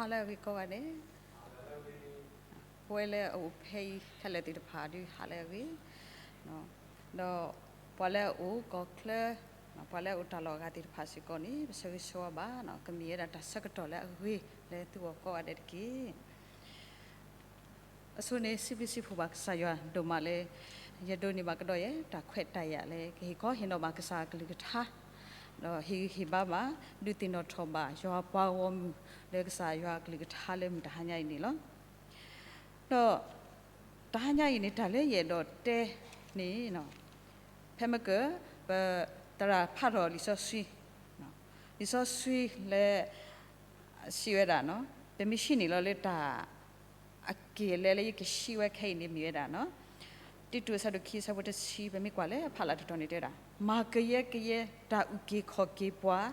ဟါလၢအဂ့ၤကိးဂၤဒဲး, ပဝဲလၢအအိၣ်ဖဲအံၤခဲလၢာ်သ့ၣ်တဖၣ်ဒုးဟါလၢအဂ့ၤ, ဒီးပှၤလၢအအိၣ်ကီၢ်ချၢ, ပှၤလၢအအိၣ်တၢ်လီၢ်အဂၤသ့ၣ်တဖၣ်စ့ၢ်ကီးန့ၣ် ပဆၢဂ့ၤဆၢဝါဘၣ်, ကမ့ၢ်ဝဲဒၣ်တၢ်ဆၢကတီၢ်လၢအဂ့ၤလၢသုဂီၢ်ကိးဂၤဒဲးတက့ၢ်. အဆိန့ၣ် စံးဘျုးစံးဖှိၣ်ဘၣ်ကစၢ်ယွၤဒိၣ်မးလၢ ယဒိးန့ၢ်ဘၣ်ကဒီးယဲ တၢ်ခွဲးတၢ်ယာ်လၢကဟ့ၣ်ခီဟ့ၣ်နီၤဘၣ်ကစၢ်အကလုၢ်ကထါ, ဒီးဟ့ၣ်ဂံၢ်ဟ့ၣ်ဘါဘၣ် ဒုးသ့ၣ်နီၣ်ထီၣ်ဘၣ်ယွၤပှၤဂီၢ်မုၢ်လၢကစၢ်ယွၤအကလုၢ်ကထါလၢမုၢ်တဟါညါအံၤန့ၣ်လီၤ. ဒီးတဟါညါအံၤန့ၣ် တၢ်လၢယအဲၣ်ဒိးတဲန့ၣ် ဖဲမ့ၢ်က ပသရၣ်ဖးထီၣ်လံာ်စီဆှံ, လံာ်စီဆှံလၢ စံးဝဲဒၣ်, ပမ့ၢ်ဟံးန့ၢ်လီၤလၢတၢ် အက့ၢ်အလဲလၢယကဟံးဝဲခဲအံၤန့ၣ်မ့ၢ်ဝဲဒၣ်, တံတူးအဆၢဒိၣ်ခံအဆၢဖိတဆံ ပမ့ၢ်ကွၢ်လၢအဖးလၢ်တတီၤန့ၣ်တဲဝဲဒၣ်, မၤကယၢကယဲတၢ်အုၣ်က့ၤခီၣ်က့ၤပှၤ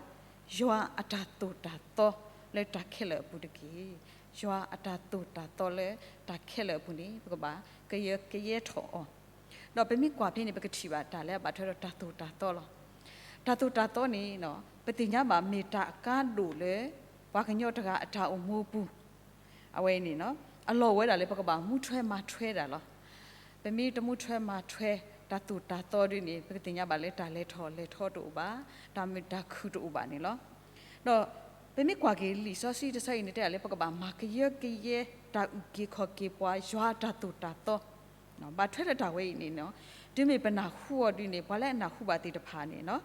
ယွၤအတၢ်သိၣ်တၢ်သီလၢတၢ်ခဲလၢာ်အပူၤတက့ၢ်. ယွၤအတၢ်သိၣ်တၢ်သီလၢတၢ်ခဲလၢာ်အပူၤန့ၣ် ပကဘၣ်ကယၢကယဲထီၣ်အီၤ ဒီးပမ့ၢ်ကွၢ်ဖဲန့ၣ် ပကထံၣ်ဘၣ်တၢ်လၢအဘၣ်ထွဲဒီးတၢ်သိၣ်တၢ်သီလီၤ. တၢ်သိၣ်တၢ်သီန့ၣ် ပသ့ၣ်ညါဘၣ်မ့ၢ်တၢ်အကါဒိၣ်လၢ ပှၤကညီတဂၤအတၢ်အိၣ်မူအပူၤ, အဝဲအံၤန့ၣ် အလီၢ်အိၣ်ဝဲဒၣ်လၢပကဘၣ်မူထွဲမၤထွဲဒၣ်လီၤ. ပမ့ၢ်တမူထွဲမၤထွဲ တၢ်သိၣ်တၢ်သီဒ်န့ၣ် ပကသ့ၣ်ညါဘၣ်လၢတၢ်လဲၤထီၣ်လဲၤထီတအိၣ်ဘၣ်, တၢ်မုာ်တၢ်ခုၣ်တအိၣ်ဘၣ်န့ၣ်လီၤ. ဒီးပမ့ၢ်ကွၢ်က့ၤလံာ်စီဆှံတဆၢအံၤန့ၣ် တဲဒၣ်လၢပကဘၣ်မၤကယၢကယဲ တၢ်အုၣ်က့ၤခီၣ်က့ၤပှၤ ယွၤအတၢ်သိၣ်တၢ်သီ ဘၣ်ထွဲလၢတၢ်ဝဲအံၤန့ၣ် တုၤမ့ၢ်ပနၢ်ဟူအီၤဒ်န့ၣ် ပှၤလၢအနၢ်ဟူဘၣ်သ့ၣ်တဖၣ်န့ၣ်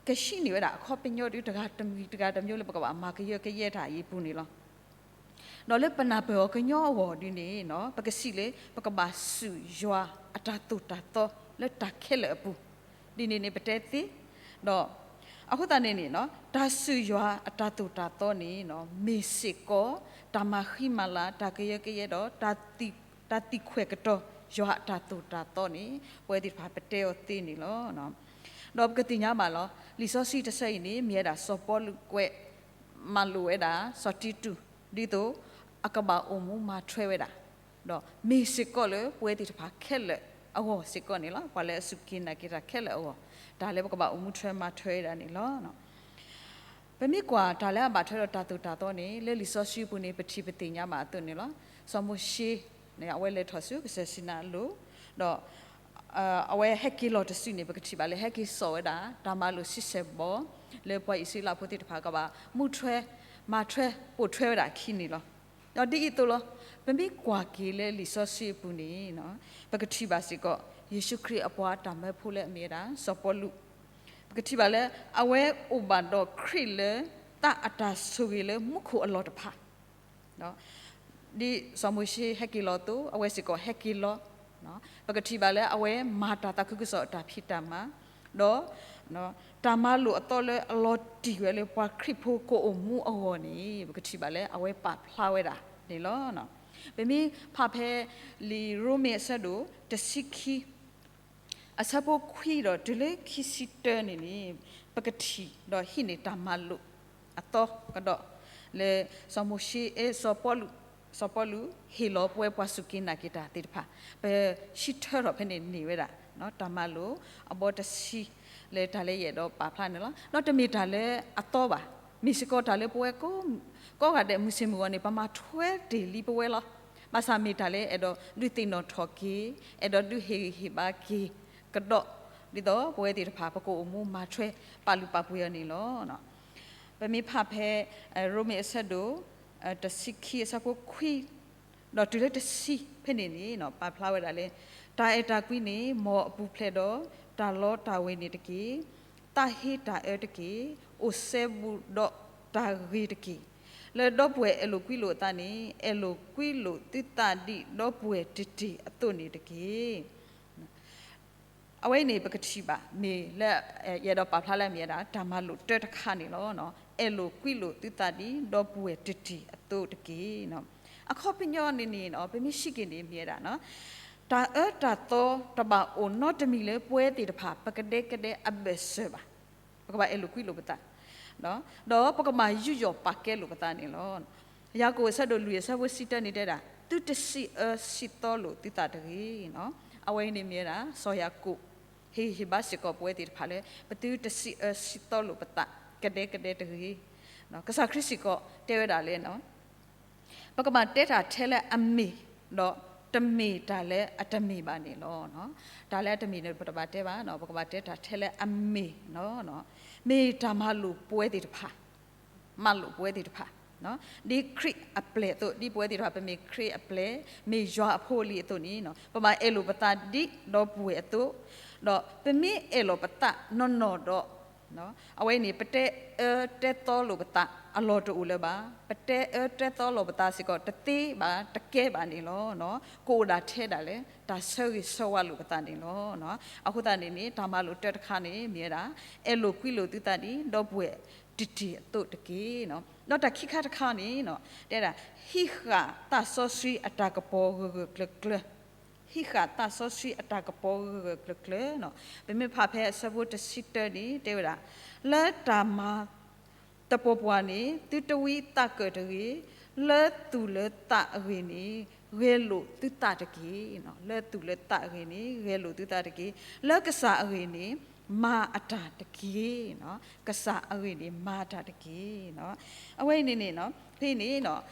ကဟံးန့ၢ်ဝဲဒၣ်အခီပညီဒ်တဂၤတမံၤတဂၤတမံၤလၢပကဘၣ်မၤကယၢကယဲတၢ်အံၤအပူၤန့ၣ်လီၤ. ဒီးလၢပနၢ်ပၢၢ်အီၤကညီအဂီၢ်ဒ်န့ၣ် ပကစံးလၢ ပကဘၣ်စူၢ်ယွၤအတၢ်သိၣ်တၢ်သီလၢတၢ်ခဲလၢာ်အပူၤ, ဒ်န့ၣ်န့ၣ်ပတဲသ့, ဒီးအဃိသတးန့ၣ်န့ၣ် တၢ်စူၢ်ယွၤအတၢ်သိၣ်တၢ်သီန့ၣ် မ့ၢ်စ့ၢ်ကီး တၢ်မၤဃံမၤလၤ တၢ်ကယၢကယဲဒီး တၢ်သံကွံာ်ကတီၤ ယွၤအတၢ်သိၣ်တၢ်သီန့ၣ် ပဝဲသ့ၣ်တဖၣ်ပတဲအီၤသ့န့ၣ်လီၤ. ဒီးပကသ့ၣ်ညါဘၣ်လီၤ လံာ်စီဆှံတဆၢအံၤန့ၣ် မ့ၢ်ဝဲဒၣ်စီၤပီလူးကွဲးမၤလိာ်ဝဲဒၣ် စီၤတံတူး ဒ်သိးအကဘၣ်အိၣ်မူမၤထွဲဝဲဒၣ်, ဒီးမ့ၢ်စ့ၢ်ကီးလၢပဝဲသ့ၣ်တဖၣ်ခဲလၢာ်အဂီၢ်စ့ၢ်ကီးန့ၣ်လီၤ. ပှၤလၢအစူၢ်က့ၤနာ်က့ၤတၢ်ခဲလၢာ်အဂီၢ် တၢ်လၢပကဘၣ်အိၣ်မူထွဲမၤထွဲဝဲဒၣ်န့ၣ်လီၤ. ပမ့ၢ်ကွၢ်တၢ်လၢအဘၣ်ထွဲဒီးတၢ်သိၣ်တၢ်သီန့ၣ် လၢလံာ်စီဆှံပူၤန့ၣ် ပထံၣ်ပသ့ၣ်ညါဘၣ်အသိးန့ၣ်လီၤ. စီၤမိၤၡ့ အဝဲလဲၤထီၣ်ဆူကစၢၢ်စံနါအလိၤ, ဒီး အဝဲဟဲက့ၤလီၤတစုန့ၣ် ပကထံၣ်ဘၣ်လၢဟဲက့ၤစိာ်ဝဲဒၣ် တၢ်မၤလိာ်ဆံဆဲၣ်ဘီ လၢပှၤအံၣ်စရ့လးဖိသ့ၣ်တဖၣ်ကဘၣ်မူထွဲ မၤထွဲပိာ်ထွဲဝဲဒၣ်အခံန့ၣ်လီၤ. ဒီးဒ်အံၤအသိးလီၤ. ပမ့ၢ်ကွၢ်က့ၤလၢလံာ်စီဆှံအပူၤန့ၣ် ပကထံၣ်ဘၣ်စ့ၢ်ကီး ယ့ၣ်ၡူးခရံာ်အပှၤတၢ်မၢဖိလၢအမ့ၢ်ဝဲဒၣ်စီၤပီလူး, ပကထံၣ်ဘၣ်လၢ အဝဲအိၣ်ဘၣ်ဒီးခရံာ်လၢ သးအတၢ်ဆိၣ်ဂ့ၤလၢမူခိၣ်အလီၢ်တဖၣ် ဒ်စီၤမိၤၡ့ဟဲက့ၤလီၤအသိး အဝဲစ့ၢ်ကီးဟဲက့ၤလီၤ, ပကထံၣ်ဘၣ်လၢအဝဲမၤတၢ်သးခုကစီၣ်အတၢ်ဖံးတၢ်မၤ, ဒီး တၢ်မၤလိာ်အသီလၢအလီၤတံၢ်ဝဲလၢပှၤခရံာ်ဖိကအိၣ်မူအဂီၢ်န့ၣ် ပကထံၣ်ဘၣ်လၢအဝဲပာ်ဖျါဝဲဒၣ်န့ၣ်လီၤ. ပမ့ၢ်ဖးဖဲ လံာ်ရိမ့ၤအဆၢဒိၣ်တဆံခံ အဆၢဖိခွံဒီးတုၤလၢခံဆံတၢန့ၣ်န့ၣ် ပကထံၣ်ဒီးဟံးန့ၢ်တၢ်မၤလိာ်အသီကဒီး လၢ စီၤမိၤၡ့ စီၤပီလူး စီၤပီလူး ဟ့ၣ်လီၤပဝဲပှၤစူၢ်က့ၤနာ်က့ၤတၢ်သ့ၣ်တဖၣ် ပဆံထၢထီၣ်ဖဲန့ၣ်န့ၢ်ဝဲဒၣ် တၢ်မၤလိာ်အဘီတဆံ လၢတၢ်လၢယအဲၣ်ဒိးပာ်ဖျါန့ၣ်လီၤ. ဒီးတမ့ၢ်တၢ်လၢအသီဘၣ်, မ့ၢ်စ့ၢ်ကီးတၢ်လၢပဝဲကိးဂၤဒဲးမုၢ်ဆ့ၣ်မုၢ်ဂီၤန့ၣ် ပမၤထွဲတ့ၢ်လံပဝဲလီၤ. ဘၣ်ဆၣ်မ့ၢ်တၢ်လၢအဲၣ်ဒိးဒုးသ့ၣ်နီၣ်ထီၣ်က့ၤ, အဲၣ်ဒိးဒုးဟ့ၣ်ဂံၢ်ဟ့ၣ်ဘါက့ၤကဒီး, ဒ်သိးပဝဲသ့ၣ်တဖၣ် ပကအိၣ်မူမၤထွဲပာ်လုၢ်ပာ်ပှ့ၤအီၤန့ၣ်လီၤ. ပမ့ၢ်ဖးဖဲ ရိမ့ၤအဆၢဒိၣ် တဆံခံအဆၢဖိခွံ ဒီးတုၤလၢတဆံဖဲန့ၣ်န့ၣ် ပာ်ဖျါဝဲဒၣ်လၢ တၢ်အဲၣ်တၢ်ကွံန့ၣ် မ်အပူၤဖျဲးဒီးတၢ်လီတၢ်ဝ့ၤန့ၣ်တက့ၢ်. သးဟ့တၢ်အၢတက့ၢ်. အိၣ်စဲဘူးဒီးတၢ်ဂ့ၤတက့ၢ်. လၢဒီပုၢ်ဝဲၢ်အဲၣ်လိာ်ကွံလိာ်အသးန့ၣ် အဲၣ်လိာ်ကွံလိာ်သုသးဒ်ဒီပုၢ်ဝဲၢ်တ့ၢ်တ့ၢ်အသိးန့ၣ်တက့ၢ်. အဝဲအံၤန့ၣ် ပကထံၣ်ဘၣ် မ့ၢ်လၢ ယအဲၣ်ဒိးပာ်ဖျါလၢအမ့ၢ်ဝဲဒၣ် တၢ်မၤလိာ်တၢတခါန့ၣ်လီၤ. အဲၣ်လိာ်ကွံလိာ်သုသးဒ်ဒီပုၢ်ဝဲၢ်တ့ၢ်တ့ၢ်အသိးတက့ၢ်. အခီပညီန့ၣ်န့ၣ် ပမ့ၢ်စံးက့ၤန့ၣ်မ့ၢ်ဝဲဒၣ် တၢ်အၢတၢ်သီတဘၣ်အိၣ်နီတမံၤလၢပဝဲသ့ၣ်တဖၣ် ပကဒဲကဒဲအဘၢၣ်စၢၤဘၣ်. ပကဘၣ်အဲၣ်လိာ်ကွံလိာ်ပသး ဒီးပကဘၣ်ယူးယီၣ်ပာ်ကဲလိာ်ပသးန့ၣ်လီၤ. ယၤကိာ်အဆၢဒိၣ်လွံၢ်အဆၢဖိတဆံတၢန့ၣ်တဲဒၣ် သုတစံးအၢစံးသီလိာ်သုသးတဂ့ၤ. အဝဲအံၤန့ၣ်မ့ၢ်ဝဲဒၣ် စီၤယၤကိာ် ဟ့ၣ်ဂံၢ်ဟ့ၣ်ဘါစ့ၢ်ကီးပဝဲသ့ၣ်တဖၣ်လၢ ပသုတစံးအၢစံးသီလိာ်ပသး ကဒဲကဒဲတဂ့ၤ. ကစၢ်ခရံာ်စ့ၢ်ကီးတဲဝဲဒၣ်လၢ ပကဘၣ်တဲတၢ်ထဲလၢအမ့ၢ်, ဒီးတမ့ၢ်တၢ်လၢအတမ့ၢ်ဘၣ်န့ၣ်လီၤ. တၢ်လၢအတမ့ၢ်န့ၣ် ပတဘၣ်တဲဘၣ်, ပကဘၣ်တဲတၢ်ထဲလၢအမ့ၢ်လီၤ. မ့ၢ်တၢ်မၤလိာ်ပဝဲသ့ၣ်တဖၣ်, မၤလိာ်ပဝဲသ့ၣ်တဖၣ်, ဒ်ခရံာ်အပျဲၢ်အသိး, ဒ်ပဝဲသ့ၣ်တဖၣ် ပမ့ၢ်ခရံာ်အပျဲၢ်, မ့ၢ်ယွၤအဖိအလံၤအသိးန့ၣ်, ပဘၣ်အဲၣ်လိာ်ပသးဒ်ဒီပုၢ်ဝဲၢ်အသိး, ဒီးပမ့ၢ်အဲၣ်လိာ်ပသးနီၢ်နီၢ်ဒီး အဝဲန့ၣ် ပတဲအၢတဲသီလိာ်ပသးအလီၢ်တအိၣ်လၢၤဘၣ်. ပတဲအၢတဲသီလိာ်ပသးစ့ၢ်ကီး တသ့ဘၣ်တကဲဘၣ်န့ၣ်လီၤ. ကအိၣ်ဒၣ်ထဲဒၣ်လၢ တၢ်ဆၢဂ့ၤဆၢဝါလိာ်ပသးန့ၣ်လီၤ. အဃိသတးန့ၣ်န့ၣ် တၢ်မၤလိာ်တၢတခါန့ၣ် မ့ၢ်ဝဲဒၣ် အဲၣ်လိာ်ကွံလိာ်သုသးဒ် ဒီပုၢ်ဝဲၢ်တံၢ်တံၢ်အသိးတက့ၢ်. ဒီးတၢ်ခံခါတခါန့ၣ် တဲဒၣ် ဟံးဃာ်သးစီဆှံအတၢ်ကပီၤဂၢၢ်ဂၢၢ်ကျၢၤကျၢၤ, ဟံးဃာ်သးစီဆှံအတၢ်ကပီၤဂၢၢ်ဂၢၢ်ကျၢၤကျၢၤ. ပမ့ၢ်ဖးဖဲအဆၢဖိတဆံတၢန့ၣ် တဲဝဲဒၣ် လၢတၢ်မၤသပှၢ်ပှၢ်န့ၣ် သုတဝံသးကၢၣ်တဂ့ၤ, လၢသူၣ်လၢသးအဂ့ၢ်န့ၣ် ဂဲၤလိာ်သုသးတက့ၢ်. လၢသူၣ်လၢသးအဂ့ၢ်န့ၣ် ဂဲၤလိာ်သုသးတက့ၢ်. လၢကစၢ်အဂ့ၢ်န့ၣ် မၤအတၢ်တက့ၢ်. ကစၢ်အဂ့ၢ်န့ၣ် မၤအတၢ်တက့ၢ်. အဝဲအံၤန့ၣ်န့ၣ် ဖဲအံၤန့ၣ်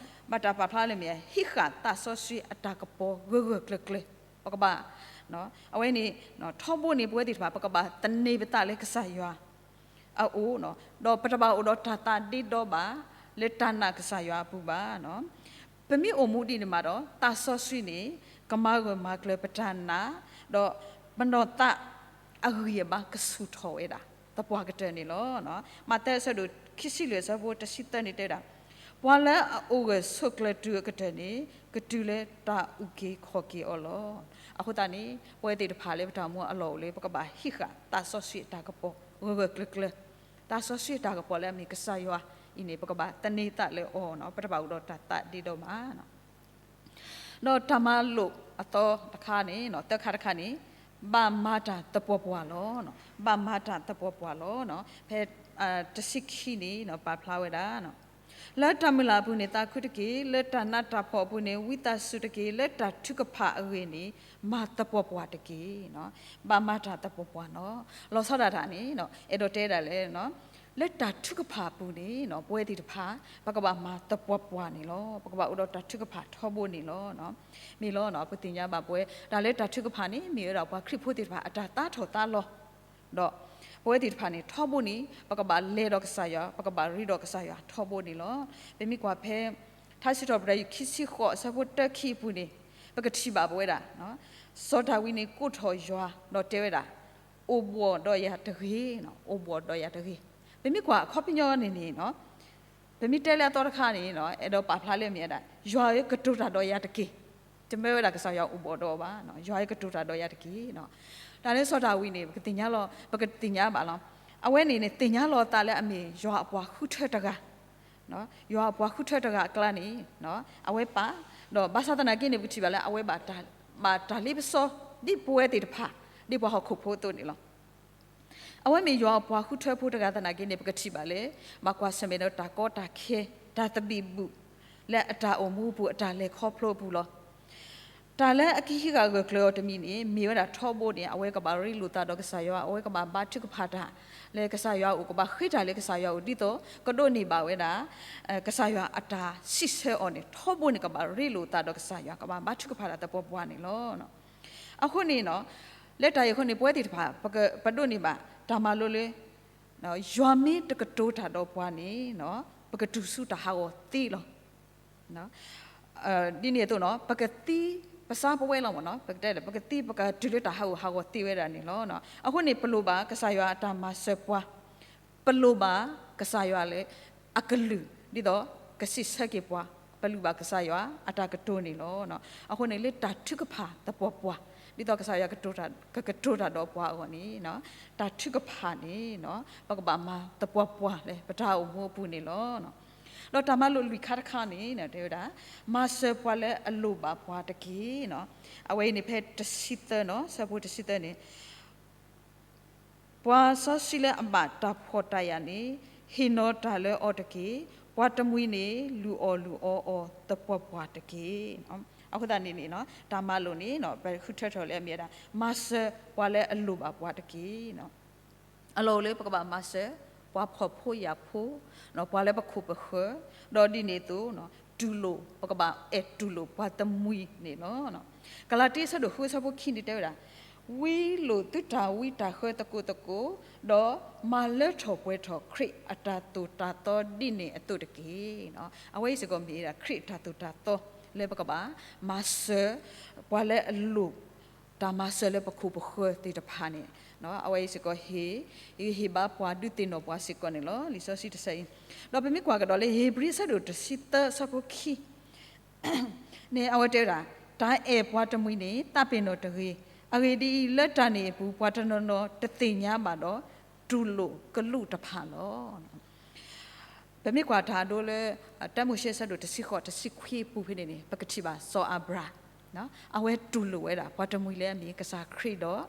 ဘၣ်တၢ်ပာ်ဖျါလၢမ့ၢ် ဟံးဃာ်သးစီဆှံအတၢ်ကပီၤဂၢၢ်ဂၢၢ်ကျၢၤကျၢၤ, ပကဘၣ် အဝဲန့ၣ် ထီဘိန့ၣ် ပဝဲသ့ၣ်တဖၣ် ပကဘၣ်သန့ၤပသးလၢကစၢ်ယွၤအအိၣ်, ဒီးပတဘၣ်အိၣ်ဒီးတၢ်သးဒ့ဒီဘၣ် လၢတၢ်နာ်ကစၢ်ယွၤအပူၤဘၣ်. ပမ့ၢ်အိၣ်မူဒ်န့ၣ်မးဒီး သးစီဆှံန့ၣ် ကမၤဂၢၢ်မၤကျၢၤပတၢ်နာ်, ဒီးပနီၢ်သးအဂံၢ်အဘါကဆူၣ်ထီၣ်ဝဲဒၣ် သပှၢ်ကတၢၢ်န့ၣ်လီၤ. မးသဲအဆၢဒိၣ်ခံဆံလွံၢ်အဆၢဖိတဆံသၢန့ၣ်တဲဝဲဒၣ်, ပှၤလၢအအိၣ်ဂၢၢ်ဆိးကျၢၤတုၤအကတၢၢ်န့ၣ် ကတုၤလၢတၢ်အုၣ်က့ၤခီၣ်က့ၤအီၤလီၤ. အဃိသတးန့ၣ် ပဝဲသ့ၣ်တဖၣ်လၢပတၢ်အိၣ်မူအလီၢ်အိၣ်လၢ ပကဘၣ်ဟံးဃာ်သးစီဆှံအတၢ်ကပီၤဂၢၢ်ဂၢၢ်ကျၢၤကျၢၤ, သးစီဆှံအတၢ်ကပီၤလၢအမ့ၢ်ကစၢ်ယွၤအံၤန့ၣ် ပကဘၣ်သန့ၤသးလၢအီၤ, ပတဘၣ်အိၣ်ဒီးတၢ်သးဒ့ဒီဘၣ်. ဒီးတၢ်မၤလိာ်အသီတခါန့ၣ် သၢခါတခါန့ၣ် ဘၣ်မၤတၢ်သပှၢ်ပှၢ်လီၤ. ဘၣ်မၤတၢ်သပှၢ်ပှၢ်လီၤ. ဖဲ တဆံခံန့ၣ် ပာ်ဖျါဝဲဒၣ်, လၢတၢ်မုၢ်လၢ်အပူၤန့ၣ် သးခုတက့ၢ်. လၢတၢ်နးတၢ်ဖှီၣ်အပူၤန့ၣ် ဝံသးစူၤတက့ၢ်. လၢတၢ်ထုကဖၣ်အဂ့ၢ်န့ၣ် မၤသပှၢ်ပှၢ်တက့ၢ်. ဘၣ်မၤတၢ်သပှၢ်ပှၢ်လီၤ. လီၤဆီဒၣ်တၢ်န့ၣ် အဲၣ်ဒိးတဲဒၣ်လၢ လၢတၢ်ထုကဖၣ်အပူၤန့ၣ် ပဝဲသ့ၣ်တဖၣ် ပကဘၣ်မၤသပှၢ်ပှၢ်န့ၣ်လီၤ. ပကဘၣ်အိၣ်ဒီးတၢ်ထုကဖၣ်ထီဘိန့ၣ်လီၤ. မ့ၢ်လီၤ ပသ့ၣ်ညါဘၣ်ပဝဲ တၢ်လၢတၢ်ထုကဖၣ်န့ၣ် မ့ၢ်ဝဲဒၣ်ပှၤခရံာ်ဖိသ့ၣ်တဖၣ်အတၢ်သးထီၣ်သးလီၤ. ဒီးပဝဲသ့ၣ်တဖၣ်န့ၣ် ထီဘိန့ၣ် ပကဘၣ်လဲၤဒီးကစၢ်ယွၤ, ပကဘၣ်ရ့ဒီးကစၢ်ယွၤထီဘိန့ၣ်လီၤ. ပမ့ၢ်ကွၢ်ဖဲ ထါစံးထီၣ်ပတြၢၤ ခံဆံဃိး အဆၢဖိတၢခံအပူၤန့ၣ် ပကထံၣ်ဘၣ်ပဝဲဒၣ် စီၤဒၤဝံးန့ၣ် ကိးထီၣ်ယွၤ ဒီးတဲဝဲဒၣ် အိၣ်ဘှီၣ်ဒီးယၤတဂ့ၤ, အိၣ်ဘှီၣ်ဒီးယၤတဂ့ၤ. ပမ့ၢ်ကွၢ်အခီပညီန့ၣ်န့ၣ် ပမ့ၢ်တဲလၢအသီတခါန့ၣ် အဲၣ်ဒိးပာ်ဖျါလၢမ့ၢ်ဝဲဒၣ် ယွၤဧၢ ကတိၤတၢ်ဒီးယၤတက့ၢ်. တမ့ၢ်ဝဲဒၣ်ကစၢ်ယွၤအိၣ်ဘှီၣ်ဒီးအီၤဘၣ်, ယွၤဧၢ ကတိၤတၢ်ဒီးယၤတက့ၢ်. တၢ်လၢစီၤဒၤဝံးန့ၣ် ပကသ့ၣ်ညါလီၤ, ပကသ့ၣ်ညါဘၣ်လီၤ. အဝဲန့ၣ်န့ၣ် သ့ၣ်ညါလီၤအသးလၢအမ့ၢ်ယွၤအပှၤဃုထၢတဂၤ ယွၤအပှၤဃုထၢတဂၤအကျါန့ၣ် အဝဲပာ်, ဒီးဘၣ်ဆၣ်သနာ်က့န့ၣ် ပကထံၣ်ဘၣ်လၢအဝဲဘၣ်တၢ်, ဘၣ်တၢ်လ့ပစီ ဒ်ပဝဲသ့ၣ်တဖၣ် ဒ်ပှၤဟီၣ်ခိၣ်ဖိအသိးန့ၣ်လီၤ. အဝဲမ့ၢ်ယွၤအပှၤဃုထၢဖိတဂၤသနာ်က့န့ၣ် ပကထံၣ်ဘၣ်လၢ ဘၣ်ကွၢ်ဆၢၣ်မဲာ်ဒီးတၢ်ကီတၢ်ခဲ တၢ်သဘံၣ်ဘုၣ် လၢအတၢ်အိၣ်မူအပူၤ အတၢ်လဲၤခီဖျိအပူၤလီၤ. တၢ်လၢအကဟံးဃာ်ဂၢၢ်ကျၢၤအီၤတမံၤန့ၣ် မ့ၢ်ဝဲဒၣ်ထီဘိန့ၣ် အဝဲကဘၣ်ရ့လိာ်သးဒီးကစၢ်ယွၤ, အဝဲကဘၣ်ဘါထုကဖၣ်တၢ်လၢကစၢ်ယွၤအအိၣ်, ကဘၣ်ဃ့တၢ်လၢကစၢ်ယွၤအအိၣ် ဒ်သိးကဒိးန့ၢ်ဘၣ်ဝဲဒၣ် ကစၢ်ယွၤအတၢ်စံးဆၢအီၤန့ၣ် ထီဘိန့ၣ် ကဘၣ်ရ့လိာ်သးဒီးကစၢ်ယွၤ, ကဘၣ်ဘါထုကဖၣ်တၢ်သပှၢ်ပှၢ်န့ၣ်လီၤ. အဃိန့ၣ် လၢတၢ်အံၤအဃိန့ၣ် ပဝဲသ့ၣ်တဖၣ် ပဒိးန့ၢ်ဘၣ်တၢ်မၤလိလၢ ယွၤမ့ၢ်တကတိၤတၢ်ဒီးပှၤန့ၣ် ပကတုၤဆူတၢ်ဟးဂီၤသ့လီၤ. ဒ်န့ၣ်အသိး ပကသံ ပစါပဝဲလီၤမ့ၢ်နီၤ, ပကတဲ ပကသံ ပကတုၤလၢတၢ်ဟးဂီၤဟးဂီၤသ့ဝဲဒၣ်န့ၣ်လီၤ. အဃိန့ၣ် ပလိၣ်ဘၣ်ကစၢ်ယွၤအတၢ်မၤစၢၤပှၤ, ပလိၣ်ဘၣ်ကစၢ်ယွၤလၢအကလုၢ် ဒ်သိးကစံးဆၢက့ၤပှၤ, ပလိၣ်ဘၣ်ကစၢ်ယွၤအတၢ်ကတိၤန့ၣ်လီၤ. အဃိန့ၣ် လၢတၢ်ထုကဖၣ်သပှၢ်ပှၢ် ဒ်သိးကစၢ်ယွၤကတိၤတၢ်, ကကတိၤတၢ်ဒီးပှၤအဂီၢ်န့ၣ် တၢ်ထုကဖၣ်န့ၣ် ပကဘၣ်မၤသပှၢ်ပှၢ်လၢပတၢ်အိၣ်မူအပူၤန့ၣ်လီၤ. ဒီးတၢ်မၤလိာ်လွံၢ်ခါတခါန့ၣ် တဲဝဲဒၣ် မၤစၢၤပှၤလၢအလိၣ်ဘၣ်ပှၤတက့ၢ်. အဝဲအံၤန့ၣ် ဖဲတဆံသၢနီၤ, ဆၢဖိတဆံသၢန့ၣ် ပှၤစီဆှံလၢအဘၣ်တၢ်ဖှီၣ်တၢ်ယာ်န့ၣ် ဟ့ၣ်နီၤတၢ်လၢအီၤတက့ၢ်. ပှၤတမှံၤန့ၣ် လုၢ်အီၣ်လုၢ်အီအီၤသပှၢ်ပှၢ်တက့ၢ်. အဃိသတးန့ၣ်န့ၣ် တၢ်မၤလိာ်န့ၣ် ပဃုထၢထီၣ်လၢအမ့ၢ်ဝဲဒၣ် မၤစၢၤပှၤလၢအလိၣ်ဘၣ်ပှၤတက့ၢ်. အလီၢ်အိၣ်လၢပကဘၣ်မၤစၢၤ ပှၤဖှီၣ်ဖိယာ်ဖိ, ပှၤလၢပခိၣ်ပဃၢၤ, ဒီးဒ်န့ၣ်အသိး ပကဘၣ်တူၢ်လိာ်, ပကဘၣ်အဲၣ်တူၢ်လိာ်ပှၤတမှံၤန့ၣ်လီၤ. ကလၤတံ အဆၢဒိၣ်ဃု အဆၢဖိခံန့ၣ် တဲဝဲဒၣ်, ဝံလိာ်သုတၢ်ဝံတၢ်ဃၢသကိးသကိး, ဒီးမၤလၢထီၣ်ပှဲၤထီၣ်ခရံာ်အတၢ်သိၣ်တၢ်သီဒ်န့ၣ်အသိးတက့ၢ်. အဝဲအံၤစ့ၢ်ကီးမ့ၢ်ဝဲဒၣ်ခရံာ်အတၢ်သိၣ်တၢ်သီ လၢပကဘၣ်မၤစၢၤပှၤလၢအလိၣ် တၢ်မၤစၢၤလၢပခိၣ်ပဃၢၤသ့ၣ်တဖၣ်န့ၣ်, အဝဲအံၤစ့ၢ်ကီးဟ့ၣ်ဂံၢ်ဟ့ၣ်ဘါပှၤ ဒုးသ့ၣ်နီၣ်ပှၤစ့ၢ်ကီးန့ၣ်လီၤ. လံာ်စီဆှံတဆၢအံၤ, ဒီးပမ့ၢ်ကွၢ်ကဒီးလၢ ဧ့ၤဘြံၤ အဆၢဒိၣ်တဆံသၢ အဆၢဖိခံန့ၣ် အဝဲတဲဝဲဒၣ်, တၢ်အဲၣ်ပှၤတမှံၤန့ၣ် သးပ့ၤနီၣ်တဂ့ၤ. အဂ့ၢ်ဒ်အံၤ, လၢတၢ်န့ၣ်အပူၤ ပှၤတနီၤနီၤတသ့ၣ်ညါဘၣ်ဒီး တူၢ်လိာ်ကလူးတဖၣ်လီၤ. ပမ့ၢ်ကွၢ်တၢ်အဒိလၢ တၢမိၤၡ့ အဆၢဒိၣ်တဆံဃိး တဆံခွံအပူၤဖဲန့ၣ်န့ၣ် ပကထံၣ်ဘၣ်စီၤအၤဘြၤဟၣ် အဝဲတူၢ်လိာ်ဝဲဒၣ် ပှၤတမှံၤလၢအမ့ၢ်ကစၢ်ခရံာ်ဒီး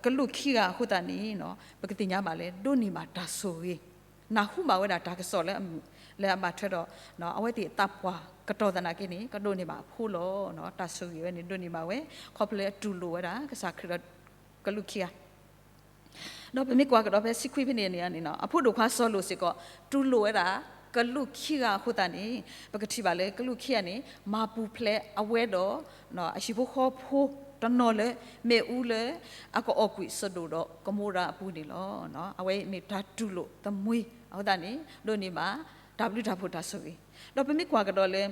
ကလူးခံဂၤအဃိသတးန့ၣ် ပကသ့ၣ်ညါဘၣ်လၢ ဒိးန့ၢ်ဘၣ်တၢ်ဆိၣ်ဂ့ၤ, နၢ်ဟူဘၣ်ဝဲဒၣ်တၢ်ကစီၣ်လၢအမုာ်လၢအဘၣ်ထွဲဒီး အဝဲသ့ၣ်အသးပှၢ်ကတီၢ်သနာ်က့န့ၣ် ကဒိးန့ၢ်ဘၣ်အဖိလီၤ. တၢ်ဆိၣ်ဂ့ၤဝဲန့ၣ် ဒိးန့ၢ်ဘၣ်ဝဲ ခီဖျိလၢအတူၢ်လိာ်ဝဲဒၣ် ကစၢ်ခရံာ်ဒီး ကလူးခံဂၤ ဒီးပမ့ၢ်ကွၢ်ကဒီးဖဲဆံခွံဖဲန့ၣ်န့ၣ် အဖိဒိၣ်ခွါစီၤလိာ်စ့ၢ်ကီး တူၢ်လိာ်ဝဲဒၣ် ကလူးခံဂၤအဃိသတးန့ၣ် ပကထံၣ်ဘၣ်လၢကလူးခံဂၤန့ၣ် မၤပူၤဖျဲးအဝဲဒီး အဟံၣ်ဖိဃီဖိတနီၤလၢ မ့ၣ်အူလၢ အကအီၣ်ကွံာ်စဒိၣ်ဒီးကမိရၤအပူၤန့ၣ်လီၤ. အဝဲမ့ၢ်တၢ်တူၢ်လိာ်တမှံၤအဃိသတးန့ၣ် ဒိးန့ၢ်ဘၣ် တၢ်ဘျုးတၢ်ဖှိၣ်တၢ်ဆိၣ်ဂ့ၤ, ဒီးပမ့ၢ်ကွၢ်ကဒီးလၢ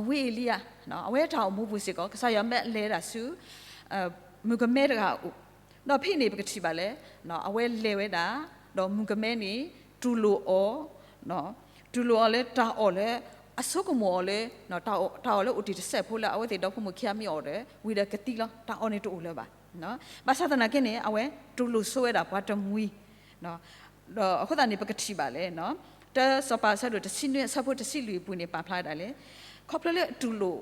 ဝံအ့လံယၤ အဝဲတၢ်အိၣ်မူပူၤစ့ၢ်ကီး ကစၢ်ယွၤမၢလဲၤဒၣ်ဆူ မုၣ်ကမဲတဂၤအအိၣ်, ဒီးဖဲန့ၣ်ပကထံၣ်ဘၣ်လၢ အဝဲလဲၤဝဲဒၣ် ဒီးမုၣ်ကမဲန့ၣ် တူၢ်လိာ်အီၤ, တူၢ်လိာ်အီၤလၢတၢ်အီၣ်လၢ အဆိကမိၣ်အီၤလၢ တၢ်အီၣ်လၢအိၣ်တ့ၢ်တစဲးဖိလၢအဝဲသ့ၣ်ဒီဖိမိၢ်ခံဂၤမ့ၢ်အီၣ်ဒီး ဝံၤဒီးကသံလီၤ. တၢ်အီၣ်န့ၣ်တအိၣ်လၢၤဘၣ်. ဘၣ်ဆၣ်သနာ်က့န့ၣ် အဝဲတူၢ်လိာ်ဆိဝဲဒၣ်ပှၤတမှံၤ ဒီးအဃိသတးန့ၣ် ပကထံၣ်ဘၣ်လၢ တၢစီၤပၤအဆၢဒိၣ်တဆံနွံအဆၢဖိတဆံလွံၢ်အပူၤန့ၣ် ပာ်ဖျါဝဲဒၣ်လၢ ခီဖျိလၢအတူၢ်လိာ်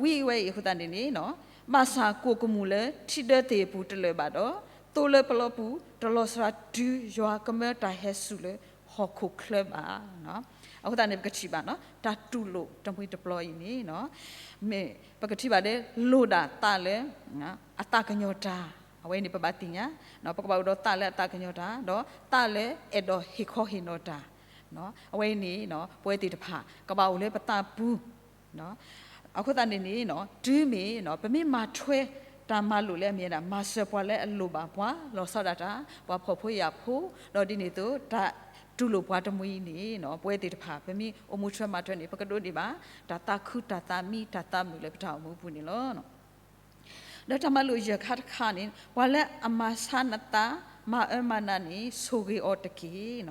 ဝံအဝဲအံၤအဃိသတးန့ၣ်န့ၣ် ဘၣ်ဆၣ်ကိၢ်ကမူၣ်လၢထံဒၢသ့ၣ်အပူၤတလၢာ်ဘၣ်ဒီး သိလၢပလီပူၤ တလီၤစှၤတုၤယွၤကမၢတၢ်ဟဲစူၤလၢဟီၣ်ခိၣ်ချၢဘၣ်. အဃိသတးန့ၣ် ပကထံၣ်ဘၣ် တၢ်တူၢ်လိာ်တမှံၤတပျီအံၤန့ၣ် မ့ၢ်ပကထံၣ်ဘၣ်လၢ လိၣ်ဒၣ်သးလၢ အသးကညီၤတၢ်, အဝဲန့ၣ်ပဘၣ်သ့ၣ်ညါ, ပကဘၣ်အိၣ်ဒီးသးလၢအသးကညီၤတၢ် ဒီးသးလၢအဲၣ်ဒိးဟ့ၣ်ခီဟ့ၣ်နီၤတၢ်, အဝဲန့ၣ် ပဝဲသ့ၣ်တဖၣ် ကဘၣ်အိၣ်လၢပသးပူၤ အဃိသတးန့ၣ်န့ၣ် တုၤမ့ၢ် ပမ့ၢ်မၤထွဲတၢ်မၤလိာ်လၢအမ့ၢ်ဝဲဒၣ် မၤစၢၤပှၤလၢအလိၣ်ဘၣ်ပှၤ လီၤဆီဒၣ်တၢ် ပှၤဖှီၣ်ဖိယာ်ဖိ ဒီးဒ်န့ၣ်အသိး တၢ်တူၢ်လိာ်ပှၤတမှံၤအံၤန့ၣ် ပဝဲသ့ၣ်တဖၣ် ပမ့ၢ်အိၣ်မူထွဲမၤထွဲန့ၣ် ပကဒိးန့ၢ်ဘၣ် တၢ်သးခုတၢ်သးမံတၢ်သးမုာ်လၢပတၢ်အိၣ်မူအပူၤန့ၣ်လီၤ. ဒီးတၢ်မၤလိာ်ယဲၢ်ခါတခါန့ၣ် ပှၤလၢအမၤဆါနသး မၤအၢမၤနးန့ၣ် ဆိၣ်ဂ့ၤအီၤတက့ၢ်.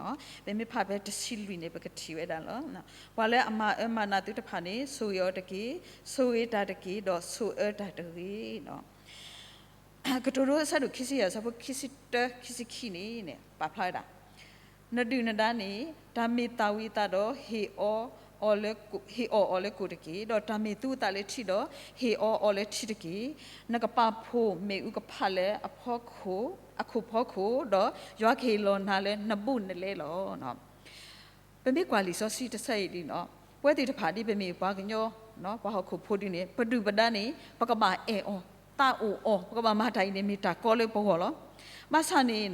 ပမ့ၢ်ဖးဖဲတဆံလွံၢ်န့ၣ် ပကထံၣ်ဝဲဒၣ်လီၤ. ပှၤလၢအမၤအၢမၤနးသုတဖၣ်န့ၣ် ဆိၣ်ဂ့ၤအီၤတက့ၢ်. ဆိၣ်ဂ့ၤတၢ်တက့ၢ် ဒီးဆိၣ်အၢတၢ်တဂ့ၤ. ကတိၤဒိအဆၢဒိၣ်ခံဆံယဲၢ် အဆၢဖိခံဆံတၢ ခံဆံခံန့ၣ် ပာ်ဖျါဝဲဒၣ် နဒုၣ်နဒါန့ၣ် တၢ်မ့ၢ်သၣ်ဝံၤအသးဒီး ဟ့ၣ်အီၣ်အီၤလၢကိၣ်တက့ၢ်. ဒီးတၢ်မ့ၢ်သူအသးလၢထံဒီး ဟ့ၣ်အီၣ်အီၤလၢထံတက့ၢ်. နကပာ်ဖှိၣ်မ့ၣ်အူကဖၣ်လၢအဖီခိၣ် အခိၣ်ဖီခိၣ်, ဒီးယွၤကဟ့ၣ်လီၤနၤလၢနဘူးနလဲလီၤ. ပမ့ၢ်ကွၢ်လံာ်စီဆှံတဆၢအံၤဒ်န့ၣ် ပဝဲသ့ၣ်တဖၣ်ဒ်ပမ့ၢ်ပှၤကညီ ပှၤဟီၣ်ခိၣ်ဖိဒ်န့ၣ် ပဒုၣ်ပဒါန့ၣ် ပကဘၣ်အဲၣ်အီၤ သးအိၣ်အီၤ ပကဘၣ်မၤတၢ်အံၤန့ၣ် မ့ၢ်တၢ်ကီလၢပဂီၢ်လီၤ. ဘၣ်ဆၣ်န့ၣ်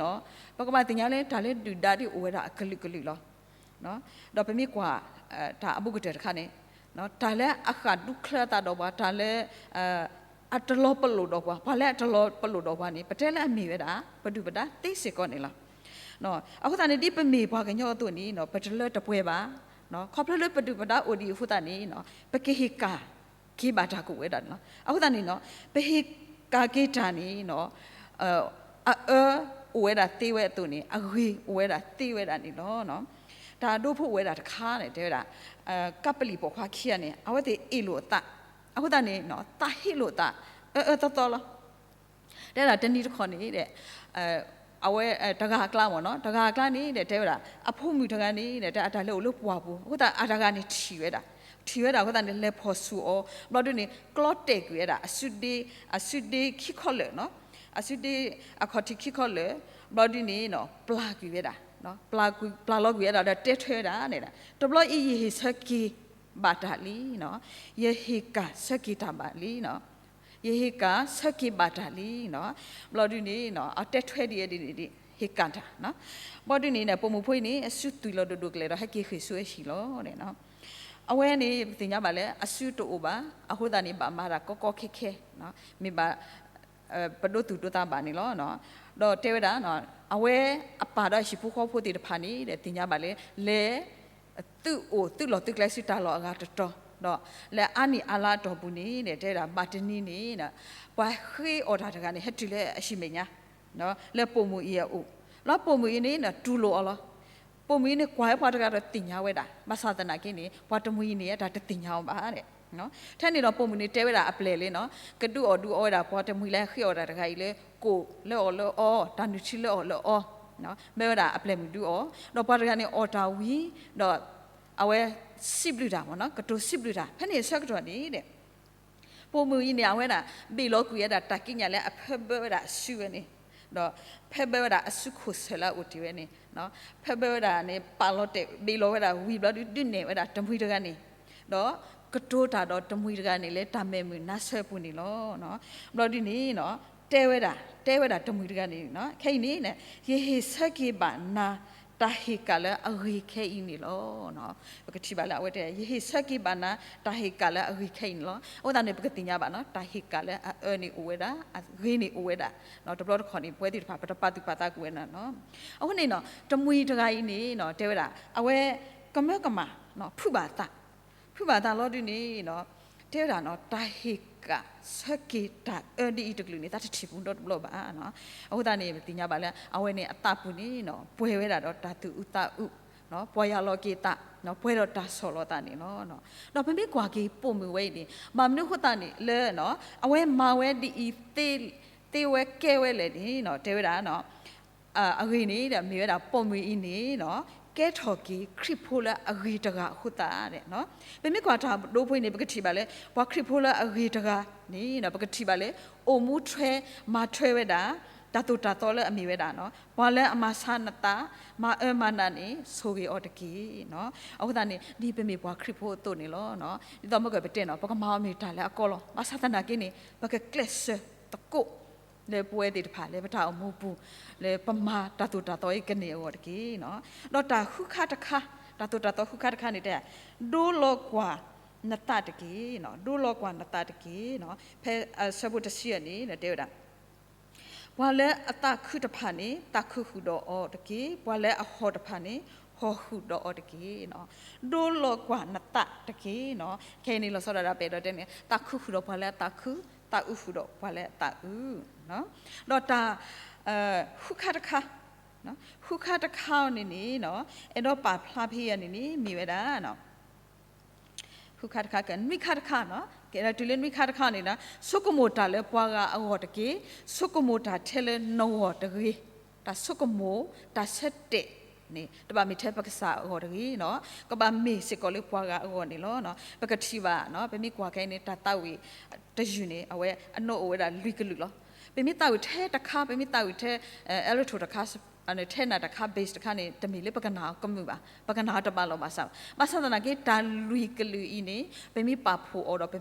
ပကဘၣ်သ့ၣ်ညါလၢတၢ်လၢဒုၣ်ဒါဒ်အိၣ်ဝဲဒၣ်အကလုာ်ကလုာ်လီၤ. ဒီးပမ့ၢ်ကွၢ် တၢ်အဘူးကတၢၢ်တခါန့ၣ် တၢ်လၢအဃၣ်ဒူချၢအသးဒီးပှၤ တၢ်လၢ အတလီၤပလိာ်ဒီးပှၤ ပှၤလၢအတလီၤပလိာ်ဒီးပှၤန့ၣ် ပတဲလၢအမ့ၢ်ဝဲဒၣ် ပဒုၣ်ပဒါသ့စ့ၢ်ကီးန့ၣ်လီၤ. အဃိသတးန့ၣ် ဒ်ပမ့ၢ်ပှၤကညီအသိးန့ၣ် ပတလၢတပှဲၤဘၣ်. ခီဖျိလၢပဒုၣ်ပဒါအိၣ်ဒံးအဃိသတးန့ၣ် ပကဟ့ၣ်ကၣ်က့ၤဘၣ်တၢ်ကအိၣ်ဝဲဒၣ်န့ၣ်လီၤ. အဃိသတးန့ၣ် ပဟ့ၣ်ကၣ်က့ၤတၢ်န့ၣ် အအၢအိၣ်ဝဲဒၣ်သ့ဝဲအသိးန့ၣ် အဂ့ၤအိၣ်ဝဲဒၣ်သ့ဝဲဒၣ်န့ၣ်လီၤ. တၢ်ဒိဖိအိၣ်ဝဲဒၣ်တခါန့ၣ် တဲဝဲဒၣ် ကပလံၣ်ပိာ်ခွါခံဂၤန့ၣ် အဝဲသ့ၣ်အ့ၣ်လိာ်အသး, အဃိသတးန့ၣ် သးဟ့လိာ်သး အၢအၢသီသီလီၤ. တဲဒၣ်တနံၤတခီန့ၣ် အဝဲတဂၤအကျါမ့ၢ်နီၤ တဂၤအကျါန့ၣ် တဲဝဲဒၣ် အဖိမုၣ်တဂၤန့ၣ် တဲအတၢ်လဲၤအိၣ်လၢပှၢ်ပူၤ အဃိသတးအတဂၤန့ၣ်ထံၣ်ဝဲဒၣ်, ထံၣ်ဝဲဒၣ်အဃိသတးန့ၣ် လဲၤဖီၣ်ဆူၣ်အီၤ ဘျီဒုန့ၣ် ကျီတဲာ်ကွံာ်ဝဲဒၣ် အစုဒ့ အစုဒ့ခံခီလၢာ်, အစုဒ့အခီၣ်ထံးခံခီလၢာ်, ဘျီဒုန့ၣ် ပျၢ်ကွံာ်ဝဲဒၣ်, ပျၢ်လီၤကွံာ်ဝဲဒၣ်ဒီးတဲထွဲဝဲဒၣ်န့ၣ် တဘျီအံၤယဟ့ၣ်ဆၢက့ၤဘၣ်တၢ်လံ, ယဟ့ၣ်ကၣ်ဆၢက့ၤတၢ်ဘၣ်လံ ယဟ့ၣ်ကၣ်ဆၢက့ၤဘၣ်တၢ်လံ, ဘျီဒုန့ၣ် အတဲထွဲဒ်အံၤဒ်န့ၣ် ဟ့ၣ်ကၣ်တၢ်, ဘျီဒုန့ၣ် ပိာ်မုၣ်ဖိအံၤန့ၣ် အစုသွံၣ်လီၤဒိၣ်ဒိၣ်ကလဲာ်ဒီးဟဲက့ၤဃ့ၢ်ဆူအဟံၣ်လီၤ. အဝဲန့ၣ် ပသ့ၣ်ညါဘၣ်လၢအစုတအိၣ်ဘၣ်, အဃိသတးန့ၣ် ဘၣ်မၤတၢ်ကီကီခဲခဲ, မ့ၢ်ဘၣ် ပဒိသူၣ်ဒိသးဘၣ်န့ၣ်လီၤ. ဒီးတဲဝဲဒၣ် အဝဲအပၢ်ဒီးဟံၣ်ဖိဃီဖိသ့ၣ်တဖၣ်န့ၣ် သ့ၣ်ညါဘၣ်လၢ လဲၤ သုအိၣ်သုလီၢ်သုကျဲဆူတၢ်လီၢ်အဂၤတတီၤ, ဒီးလၢအါနံၣ်အါလါအတီၢ်ပူၤန့ၣ် တဲဝဲဒၣ် ဘၣ်တနံၤန့ၣ် ပှၤဃ့အီၣ်တၢ်တဂၤန့ၣ် ဟဲတုၤလၢအဟံၣ်မဲာ်ညါ လၢပိာ်မုၣ်အံၤအအိၣ်, လၢပိာ်မုၣ်အံၤန့ၣ် တူၢ်လိာ်အီၤလီၤ. ပိာ်မုၣ်အံၤန့ၣ် ကွၢ်ဝဲပှၤတဂၤဒီးသ့ၣ်ညါဝဲဒၣ်, ဘၣ်ဆၣ်သနာ်က့န့ၣ် ပှၤတမှံၤအံၤန့ၣ် တၢ်တသ့ၣ်ညါအီၤဘၣ်. ထဲန့ၣ်ဒီးပိာ်မုၣ်န့ၣ်တဲဝဲဒၣ်အပျဲၢ်လံနီၤ, ကဒုးအီၣ်ဒုးအီဝဲဒၣ်ပှၤတမှံၤလၢဟဲဃ့အီၣ်တၢ်တဂၤအံၤလၢ ကိၣ်လၢအီၣ်လၢအီ, တၢ်နုၢ်ထံလၢအီၣ်လၢအီ, မၢဝဲဒၣ်အပျဲၢ်မုၣ်ဒုးအီၣ်, ဒီးပှၤတဂၤန့ၣ်အီၣ်တၢ်ဝံၤ, ဒီးအဝဲစံးဘျုးတၢ်မ့ၢ်နီၤ, ကတိၤစံးဘျုးတၢ်, ဖဲန့ၣ်အဆၢကတီၢ်န့ၣ် ပိာ်မုၣ်အံၤန့ၣ် အဝဲဒၣ် ဘ့ၣ်လီၤကွံာ်ဝဲဒၣ်တၢ်ကံးညာ်လၢအဖၢဘၢဝဲဒၣ်အစုဝဲန့ၣ်, ဒီးဖၢဘၢဝဲဒၣ်အစုခိၣ်ဆၢလၢအအိၣ်တ့ၢ်ဝဲန့ၣ်, ဖၢဘၢဝဲဒၣ်န့ၣ် ပာ်လီၤတဲာ်ဘ့ၣ်လီၤဝဲဒၣ်ဝံၤဘျီဒုး ဒုးနဲၣ်ဝဲဒၣ်တမှံၤတဂၤန့ၣ်, ဒီးကတိၤတၢ်ဒီးတမှံၤတဂၤန့ၣ်လၢတၢ်မဲာ်မုာ်နါဆၢပူၤန့ၣ်လီၤ. ဘျီဒုးန့ၣ် တဲဝဲဒၣ်, တဲဝဲဒၣ်တမှံၤတဂၤန့ၣ်, ခဲအံၤန့ၣ် ယဟ့ၣ်ဆၢက့ၤဘၣ်နၤ တၢ်ဟ့ၣ်ကၣ်လၢအဂ့ၤခဲအံၤန့ၣ်လီၤ. ပကထံၣ်ဘၣ်လၢအဝဲတဲ ယဟ့ၣ်ဆၢက့ၤဘၣ်နၤ တၢ်ဟ့ၣ်ကၣ်လၢအဂ့ၤခဲအံၤန့ၣ်လီၤ. အဃိသတးန့ၣ် ပကသ့ၣ်ညါဘၣ်နီၤ တၢ်ဟ့ၣ်ကၣ်လၢအအၢန့ၣ်အိၣ်ဝဲဒၣ်, အဂ့ၤန့ၣ်အိၣ်ဝဲဒၣ်, တဘျီတခီၣ်န့ၣ် ပဝဲသ့ၣ်တဖၣ် ပတပာ်သူၣ်ပာ်သးကွံာ်ဝဲဒၣ်နီၤ. အဃိန့ၣ်နီၤ တမှံၤတဂၤအံၤန့ၣ်နီၤ တဲဝဲဒၣ် အဝဲကမၢကမၣ် ဖုးဘၣ်အသး, ဖုးဘၣ်အသးလီၤဒုးန့ၣ်နီၤ တဲဝဲဒၣ်နီၤ တၢ်ဟ့ၣ်ကၣ်ဆၢက့ၤတၢ်အၢဒ်အံၤတကလုာ်န့ၣ် သးတထံၣ်ပူၤနီတဘျီဘၣ်. အဃိသတးန့ၣ် ပသ့ၣ်ညါဘၣ်လၢ အဝဲန့ၣ်အသးပူၤန့ၣ်နီၤ ပှဲၤဝဲဒၣ်ဒီးတၢ်သူၣ်အုးသးအုး, ပှၤယၢ်လီၤက့ၤသး, ပှဲၤဒီးတၢ်ဆီၣ်လီၤသးန့ၣ်လီၤ. ဒီးပမ့ၢ်ကွၢ်က့ၤပိာ်မုၣ်ဝဲအံၤန့ၣ် ဘၣ်မနုၤအဃိသတးန့ၣ်လၢ အဝဲမၤဝဲဒ်အံၤ သ့ဝဲကဲဝဲလဲၣ်န့ၣ်နီၤ တဲဝဲဒၣ် အဂ့ၢ်န့ၣ် မ့ၢ်ဝဲဒၣ်ပိာ်မုၣ်အံၤန့ၣ်နီၤ ကဲထီၣ်က့ၤခရံာ်ဖိလၢအဂ့ၤတဂၤအဃိသတးနီၤ. ပမ့ၢ်ကွၢ်တၢ်ဒိဖိအံၤန့ၣ် ပကထံၣ်ဘၣ်လၢ ပှၤခရံာ်ဖိလၢအဂ့ၤတဂၤန့ၣ်နီၤ ပကထံၣ်ဘၣ်လၢ အိၣ်မူထွဲမၤထွဲဝဲဒၣ် တၢ်သိၣ်တၢ်သီလၢအမ့ၢ်ဝဲဒၣ်နီၤ ပှၤလၢအမၤဆါနသး မၤအၢမၤနးန့ၣ် ဆိၣ်ဂ့ၤအီၤတက့ၢ်နီၤ. အဃိသတးန့ၣ် ဒ်ပမ့ၢ်ပှၤခရံာ်ဖိအသိးန့ၣ်လီၤ. ဒ်သိးမ့ၢ်ကပတဲနီၤ ပကမၤအီၤမ့ၢ်တၢ်လၢအကီလီၤ. ဘၣ်ဆၣ်သနာ်က့န့ၣ် ပကကျဲးစၢးသကိး လၢပဝဲသ့ၣ်တဖၣ်လၢပတၢ်အိၣ်မူပူၤ လၢပမၤတၢ်သိၣ်တၢ်သီအံၤကန့ၢ်အဂီၢ်တက့ၢ်နီၤ. ဒီးတၢ်ဃုခါတခါ, တၢ်သိၣ်တၢ်သီဃုခါတခါန့ၣ်တဲ ဒိလီၤကွၢ်နသးတက့ၢ်နီၤ, ဒိလီၤကွၢ်နသးတက့ၢ်နီၤ. ဖဲအဆၢဖိတဆံအန့ၣ် တဲဝဲဒၣ် ပှၤလၢအသးခုတဖၣ်န့ၣ် သးခုဃုာ်ဒီးအီၤတက့ၢ်, ပှၤလၢအဟီၣ်တဖၣ်န့ၣ် ဟီၣ်ဃုာ်ဒီးအီၤတက့ၢ်နီၤ. ဒိလီၤကွၢ်နသးတက့ၢ်နီၤ. ခဲအံၤန့ၣ် လီၤဆီဒၣ်တၢ် ပအဲၣ်ဒိးတဲန့ၣ် သးခုဃုာ်ဒီးပှၤလၢအသးခု, သးအုးဃုာ်ဒီးပှၤလၢအသးအုး. ဒီးတၢ် ဃုခါတခါ, ဃုခါတခါအံၤန့ၣ်န့ၣ် အဲၣ်ဒိးပာ်ဖျါဖဲအံၤန့ၣ်န့ၣ် မ့ၢ်ဝဲဒၣ် ဃုခါတခါ ကနွံခါတခါနီၤ, ကဲဒီးတုၤလၢနွံခါတခါန့ၣ်ဒီး ဆိကမိၣ်တၢ်လၢပှၤဂၤအဂီၢ်တက့ၢ်, ဆိကမိၣ်တၢ်ထဲလၢနဂီၢ်တဂ့ၤ, တၢ်ဆိကမိၣ် တၢ်ဆၢတဲာ်န့ၣ် တဘၣ်မ့ၢ်ထဲပကစၢ်အဂီၢ်တဂ့ၤနီၤ, ကဘၣ်မ့ၢ်စ့ၢ်ကီးလၢပှၤဂၤအဂီၢ်န့ၣ်လီၤ. ပကထံၣ်ဘၣ်နီၤ, ပမ့ၢ်ကွၢ်ခဲအံၤန့ၣ် တၢ်သးဝံၣ်တယုၢ်န့ၣ် အဝဲအနီၣ်အိၣ်ဝဲဒၣ်လွံၢ်ကလုာ်လီၤ. ပမ့ၢ်သးဝံၣ်ထဲတခါ, ပမ့ၢ်သးဝံၣ်ထဲ alto တခါ, ထဲနၢ်တခါ bass တခါန့ၣ် တမ့ၢ်လၢပကနၣ်အီၤကမုာ်ဘၣ်, ပကနၣ်အီၤတဘၣ်လီၢ်ဘၣ်စးဘၣ်. ဘၣ်ဆၣ်သနာ်က့ တၢ်လွံၢ်ကလုာ်အံၤန့ၣ် ပမ့ၢ်ပာ်ဖှိၣ်အီၤဒီး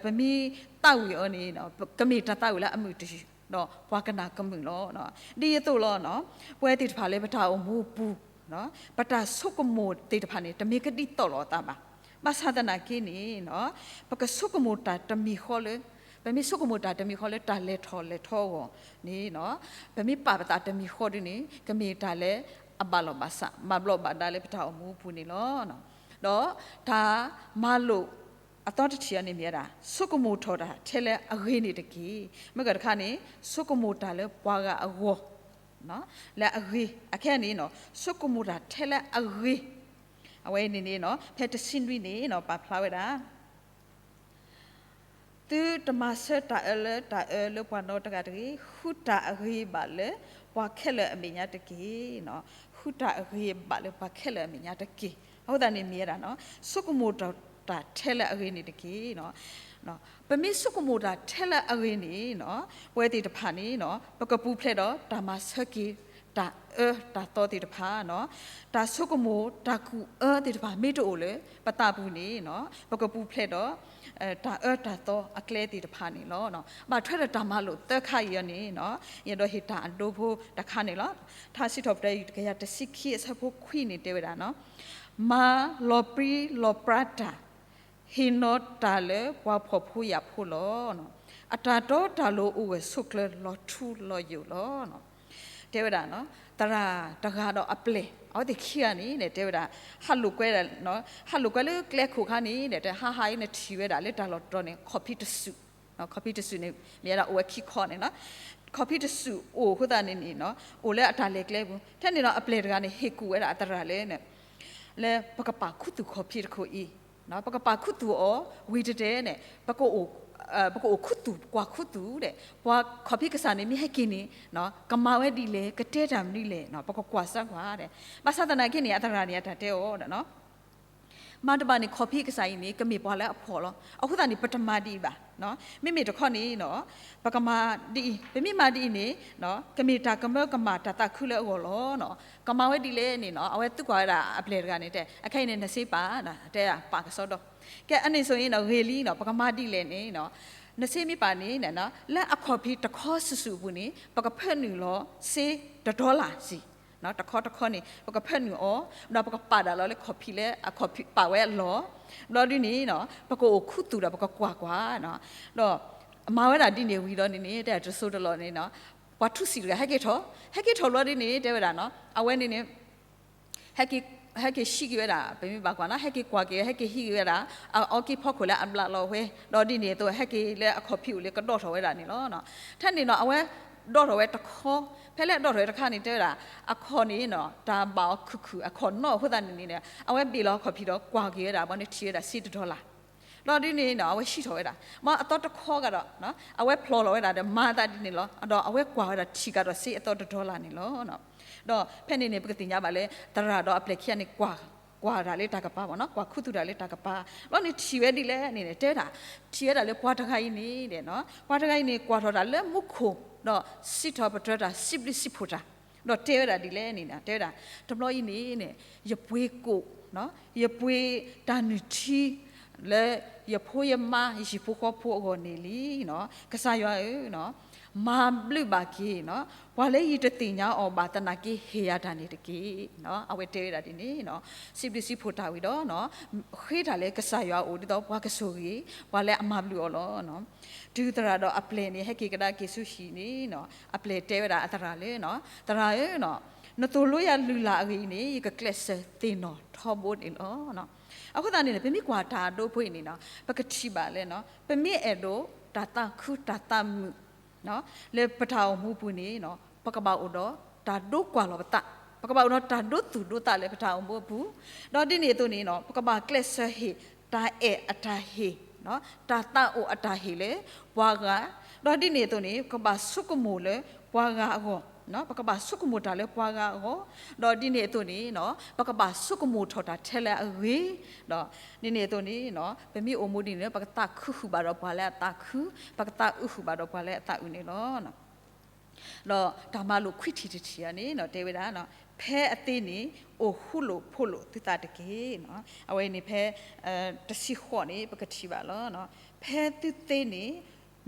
ပမ့ၢ်သးဝံၣ်အီၤန့ၣ် ကမ့ၢ်တၢ်သးဝံၣ်လၢအမုာ်တယုၢ်, ဒီးပှၤကနၣ်ကမုာ်လီၤ. ဒ်အသိးလီၤ, ပဝဲသ့ၣ်တဖၣ်လၢပတၢ်အိၣ်မူအပူၤ ပတၢ်ဆိကမိၣ်သ့ၣ်တဖၣ်န့ၣ် တမ့ၢ်ကဒ်သိးလိာ်အသးဘၣ်. ဘၣ်ဆၣ်သနာ်က့န့ၣ် ပကဆိကမိၣ်တၢ်တမံၤဃီလၢ, ပမ့ၢ်ဆိကမိၣ်တၢ်တမံၤဃီလၢတၢ်လဲၤထီၣ်လဲၤထီအဂီၢ်န့ၣ်, ပမ့ၢ်ပာ်ပသးတမံၤဃီဒ်န့ၣ် ကမ့ၢ်တၢ်လၢအဘၣ်လီၢ်ဘၣ်စး မၤဘျီးဘၣ်ဒါလၢပတၢ်အိၣ်မူအပူၤန့ၣ်လီၤ. ဒီးတၢ်မၤလိာ်အသီတထံၣ်အံၤန့ၣ်မ့ၢ်ဝဲဒၣ် ဆိကမိၣ်ထီၣ်တၢ်ထဲလၢအဂ့ၤန့ၣ်တက့ၢ်. မ့ၢ်ကတခါန့ၣ် ဆိကမိၣ်တၢ်လၢပှၤဂၤအဂီၢ် လၢအဂ့ၤ, အခဲအံၤန့ၣ် ဆိကမိၣ်တၢ်ထဲလၢအဂ့ၤ, အဝဲန့ၣ်န့ၣ် ဖဲတဆံနွံန့ၣ် ပာ်ဖျါဝဲဒၣ် သုတမၤဆၢတၢ်အၢလၢတၢ်အၢလၢပှၤနီတဂၤတဂ့ၤ, ဃုတၢ်အဂ့ၤဘၣ်လၢပှၤခဲလၢာ်အမဲာ်ညါတက့ၢ်. ဃုတၢ်အဂ့ၤဘၣ်လၢပှၤခဲလၢာ်အမဲာ်ညါတက့ၢ်. အဃိသတးန့ၣ်မ့ၢ်ဝဲဒၣ် ဆိကမိၣ်တၢ်ထဲလၢအဂ့ၤန့ၣ်တက့ၢ်. ပမ့ၢ်ဆိကမိၣ်တၢ်ထဲလၢအဂ့ၤန့ၣ် ပဝဲသ့ၣ်တဖၣ်န့ၣ် ပကပူၤဖျဲးဒီးတၢ်မၤဆၢက့ၤတၢ်အၢတၢ်သီသ့ၣ်တဖၣ်, တၢ်ဆိကမိၣ်တၢ်ကူၣ်အၢသ့ၣ်တဖၣ်မ့ၢ်တအိၣ်လၢပသးပူၤန့ၣ် ပကပူၤဖျဲးဒီး တၢ်အၢတၢ်သီအကျဲသ့ၣ်တဖၣ်န့ၣ်လီၤ. ဘၣ်ထွဲဒီးတၢ်မၤလိာ်သၢခါအံၤအံၤန့ၣ် ယအဲၣ်ဒိးဟ့ၣ်တၢ်အဒိဖိတခါန့ၣ်လီၤ. ထါစံးထီၣ်ပတြၢၤ တကယၤတဆံခံအဆၢဖိခွံန့ၣ်တဲဝဲဒၣ် မၤလီၤပြံလီၤပြါတၢ်, ဟ့ၣ်နီၤတၢ်လၢပှၤဖှီၣ်ဖိယာ်ဖိလီၤ. အတၢ်တီတၢ်လိၤအိၣ်ဂၢၢ်ဆိးကျၢၤလီၤထူလီၤယိာ်လီၤ. တဲဝဲဒၣ် သရၣ်တဂၤဒီးအပျဲၢ် အဝဲသ့ၣ်ခံဂၤန့ၣ် တဲဝဲဒၣ် ဟးလိာ်ကွဲ ဟးလိာ်ကွဲလၢကျဲခိၣ်ခါန့ၣ် တဲ ဟါဟါအံၤ နထံၣ်ဝဲဒၣ်လၢတၢ်လီၢ်တတီၤန့ၣ် ခီၣ်ဖံးတစူး, ခီၣ်ဖံးတစူးန့ၣ် မ့ၢ်ဝဲဒၣ်အိၣ်ဝဲခံခီန့ၣ်လီၤ. ခီၣ်ဖံးတစူးအိၣ်အဃိသတးန့ၣ်န့ၣ် အိၣ်လၢအတၢ်လဲၤကျဲပူၤ ထဲန့ၣ်ဒီးအပျဲၢ်တဂၤန့ၣ် ဟ့ၣ်ကူၣ်ဝဲဒၣ်အသရၣ်လၢ လၢပကပာ်ခူသူၣ်ခီၣ်ဖံးတခိၣ်အံၤ, ပကပာ်ခူသူၣ်အီၤ ဝံၤတတဲန့ၣ် ပကအိၣ်ခူသူၣ်ကွၢ်ခူသူၣ်ဒီး ပှၤခီၣ်ဖံးကစၢ်န့ၣ် မ့ၢ်ဟဲက့ၤန့ၣ် ကမၤဝဲဒ်လဲၣ် ကတဲတၢ်မနုၤလဲၣ် ပကကွၢ်စၢၤကွၢ်ဒီး ဘၣ်ဆၣ်သနာ်က့န့ၣ် အသရၣ်န့ၣ် အတၢ်တဲအီၤဒီး မၤတဘၣ်န့ၣ် ခီၣ်ဖံးကစၢ်အံၤန့ၣ် ကမ့ၢ်ပှၤလၢအဖှီၣ်လီၤ. အဃိသတးန့ၣ် ပတမၤဒ်အံၤဘၣ်. မ့မ့ၢ်တခီန့ၣ် ပကမၤဒ်အံၤ, ပမ့ၢ်မၤဒ်အံၤန့ၣ် ကမ့ၢ်တၢ်ကမၢကမၣ်တၢ်သးခုလၢအဂီၢ်လီၤ. ကမၤဝဲဒ်လဲၣ်န့ၣ် အဝဲသံကွၢ်ဝဲဒၣ်အပျဲၢ်တဂၤန့ၣ် တဲ အခဲအံၤန့ၣ် နစ့ပာ် တဲပာ်ကစီဒီ, ကဲအန့ၣ်စိအံၤ ဂ့ၤလံ ပကမၤဒ်လဲၣ်န့ၣ် နစ့မ့ၢ်ပာ်န့ၣ် လၢအခီၣ်ဖံးတခီစုာ်စုာ်အပူၤန့ၣ် ပကဖၢနုာ်လီၤစ့တဒီလၣ်စံး, တခီတခီန့ၣ် ပကဖၢနုာ်အီၤ ဒီးပကပာ်ဒၣ်လီၤလၢခီၣ်ဖံးလၢအခီၣ်ဖံးပာ်ဝဲအလီၢ်, ဘျီဒ်န့ၣ် ပကအိၣ်ခူသူၣ်ဒီးပကကွၢ်ကွၢ်, ဒီးမၤဝဲဒၣ်ဒ်န့ၣ်ဝံၤဒီးန့ၣ်န့ၣ် တဲတစိၤတလီၢ်န့ၣ် ပှၤထူစံးတဂၤ ဟဲက့ၤထီၣ်, ဟဲက့ၤထီၣ်ဘျီဒ်န့ၣ် တဲဝဲဒၣ် အဝဲန့ၣ်န့ၣ် ဟဲက့ၤဆံးက့ၤဝဲဒၣ် ပမ့ၢ်ဘၣ်ကွၢ်န့ၣ် ဟဲက့ၤကွၢ်က့ၤ ဟဲက့ၤဟံးက့ၤဝဲဒၣ် အအီက့ၤဖီခိၣ်လၢအဘျးလီၤဝဲ, ဒီးဒ်န့ၣ်အသိး ဟဲက့ၤလၢအခီၣ်ဖံးအိၣ်လၢကဒီၣ်ထီၣ်ဝဲဒၣ်န့ၣ်လီၤ. ထဲန့ၣ်ဒီး အဝဲဒီၣ်ထီၣ်ဝဲတခီ, ဖဲလၢအဒီၣ်ထီၣ်ဝဲတခါန့ၣ် တဲဝဲဒၣ် အခီၣ်န့ၣ် တၢ်ဘၣ်အီၤခုၣ်ခုၣ် အခီၣ်နီၣ်အဃိသတးန့ၣ်န့ၣ် အဝဲဘ့ၣ်လီၤအခီၣ်ဖံးဒီးကွၢ်က့ၤဝဲဒၣ် ဘီန့ၣ်ထံၣ်ဝဲဒၣ်စ့တဒီလၣ် ဘျီဒ်န့ၣ် အဝဲဟံးထီၣ်ဝဲဒၣ် မ့ၢ်အသီတခီကဒီး အဝဲဖျိးလီၤဝဲဒၣ်ဒီး မၤသးဒ်န့ၣ်လီၤ. ဒီးအဝဲကွၢ်ဝဲဒၣ်ထံၣ်ကဒီးစ့အသီတဒီလၣ်န့ၣ်လီၤ. ဒီးဖဲန့ၣ်န့ၣ် ပကသ့ၣ်ညါဘၣ်လၢ သရၣ်ဒီးအပျဲၢ်ခံဂၤန့ၣ် ကွၢ်တၢ်လၢတၢ်ကပၤဘၣ်, ကွၢ်ခူသူၣ်တၢ်လၢတၢ်ကပၤ, ဘျီန့ၣ်ထံၣ်ဝဲဒ်လဲၣ်န့ၣ် တဲဒၣ် ထံၣ်ဝဲဒၣ်လၢပှၤတဂၤအံၤန့ၣ် ပှၤတဂၤအံၤန့ၣ် ကွၢ်ထီၣ်တၢ်လၢမူခိၣ် ဒီးစံးထီၣ်ပတြၢၤတၢ် စံးဘျုးစံးဖှိၣ်တၢ်, ဒီးတဲဝဲဒၣ်ဒ်လဲၣ်န့ၣ် တဲဝဲဒၣ် တဘျီအံၤန့ၣ် ယပှ့ၤကိၣ် ယပှ့ၤတၢ်နုၢ်ထံ လၢယဖိယမါ ယဟံၣ်ဖိဃီဖိအဂီၢ်န့ၣ်လံ. ကစၢ်ယွၤဧၢ, မၤဘျုးဘၣ်က့ၤ ပှၤလၢယတသ့ၣ်ညါအီၤဘၣ်သနာ်က့ ဟ့ၣ်ယၤတၢ်န့ၣ်တက့ၢ်. အဝဲတဲဝဲဒၣ်ဒ်န့ၣ် စံးဘျုးစံးဖှိၣ်တၢ်ဝံၤဒီး ဃ့တၢ်လၢကစၢ်ယွၤအအိၣ်ဒ်သိး ပှၤကဆိၣ်ဂ့ၤ ပှၤလၢအမၤဘျုးအီၤလီၤ. တုၤသရၣ်ဒီးအပျဲၢ်န့ၣ် ဟဲက့ၤကဒါက့ၤဆူဟံၣ်န့ၣ် အပျဲၢ်တဲဝဲဒၣ်အသရၣ်လၢ သရၣ်ဧၢ, နသိၣ်လိယၤလုၢ်လၢ်အဂ့ၢ်အံၤန့ၣ် ယကကျဲးစၢးသ့ၣ်နီၣ်ထီဘိန့ၣ်လီၤ. အဃိသတးန့ၣ် ပမ့ၢ်ကွၢ်တၢ်အဒိအဖိအံၤန့ၣ် ပကထံၣ်ဘၣ်လၢ ပမ့ၢ်အဲၣ်ဒိးတၢ်သးခုတၢ်သးမုာ် လၢပတၢ်အိၣ်မူပူၤန့ၣ် ပကဘၣ်အိၣ်ဒီးတၢ်ဒိကွၢ်လီၤပသး, ပကဘၣ်အိၣ်ဒီးတၢ်ဒိသူၣ်ဒိသးလၢပတၢ်အိၣ်မူအပူၤ, ဒီးဒ်န့ၣ်အသိးန့ၣ် ပကဘၣ်ကျဲးစၢးဟ့ၣ်တၢ်အဲၣ်အတၢ်ဟ့ၣ်, တၢ်သးအိၣ်အတၢ်ဟ့ၣ်လၢပှၤဂၤ, ဒီးဒ်န့ၣ်အသိးန့ၣ် ပကဘၣ်ဆိကမိၣ်လၢပှၤဂၤအဂီၢ်, ပကဘၣ်ဆိကမိၣ်တၢ်လၢပှၤဂၤအဂီၢ်, ဒီးဒ်န့ၣ်အသိးန့ၣ် ပကဘၣ်ဆိကမိၣ်ထီၣ်တၢ်ထဲလၢအဂ့ၤ, ဒီးဒ်န့ၣ်အသိးန့ၣ် ပမ့ၢ်အိၣ်မူဒ်န့ၣ် ပကသးခုဃုာ်ဘၣ်ဒီးပှၤလၢအသးခု, ပကသးအုးဃုာ်ဘၣ်ဒီးပှၤလၢအသးအုးန့ၣ်လီၤ. ဒီးတၢ်မၤလိာ်ခွံထံၣ်တထံၣ်အံၤန့ၣ် တဲဝဲဒၣ် ဖဲအသ့န့ၣ် အိၣ်ဃူလိာ်ဖိးလိာ်သုသးတက့ၢ်. အဝဲန့ၣ်ဖဲ တဆံဃိးန့ၣ် ပကထံၣ်ဘၣ်လီၤ. ဖဲသုသ့န့ၣ်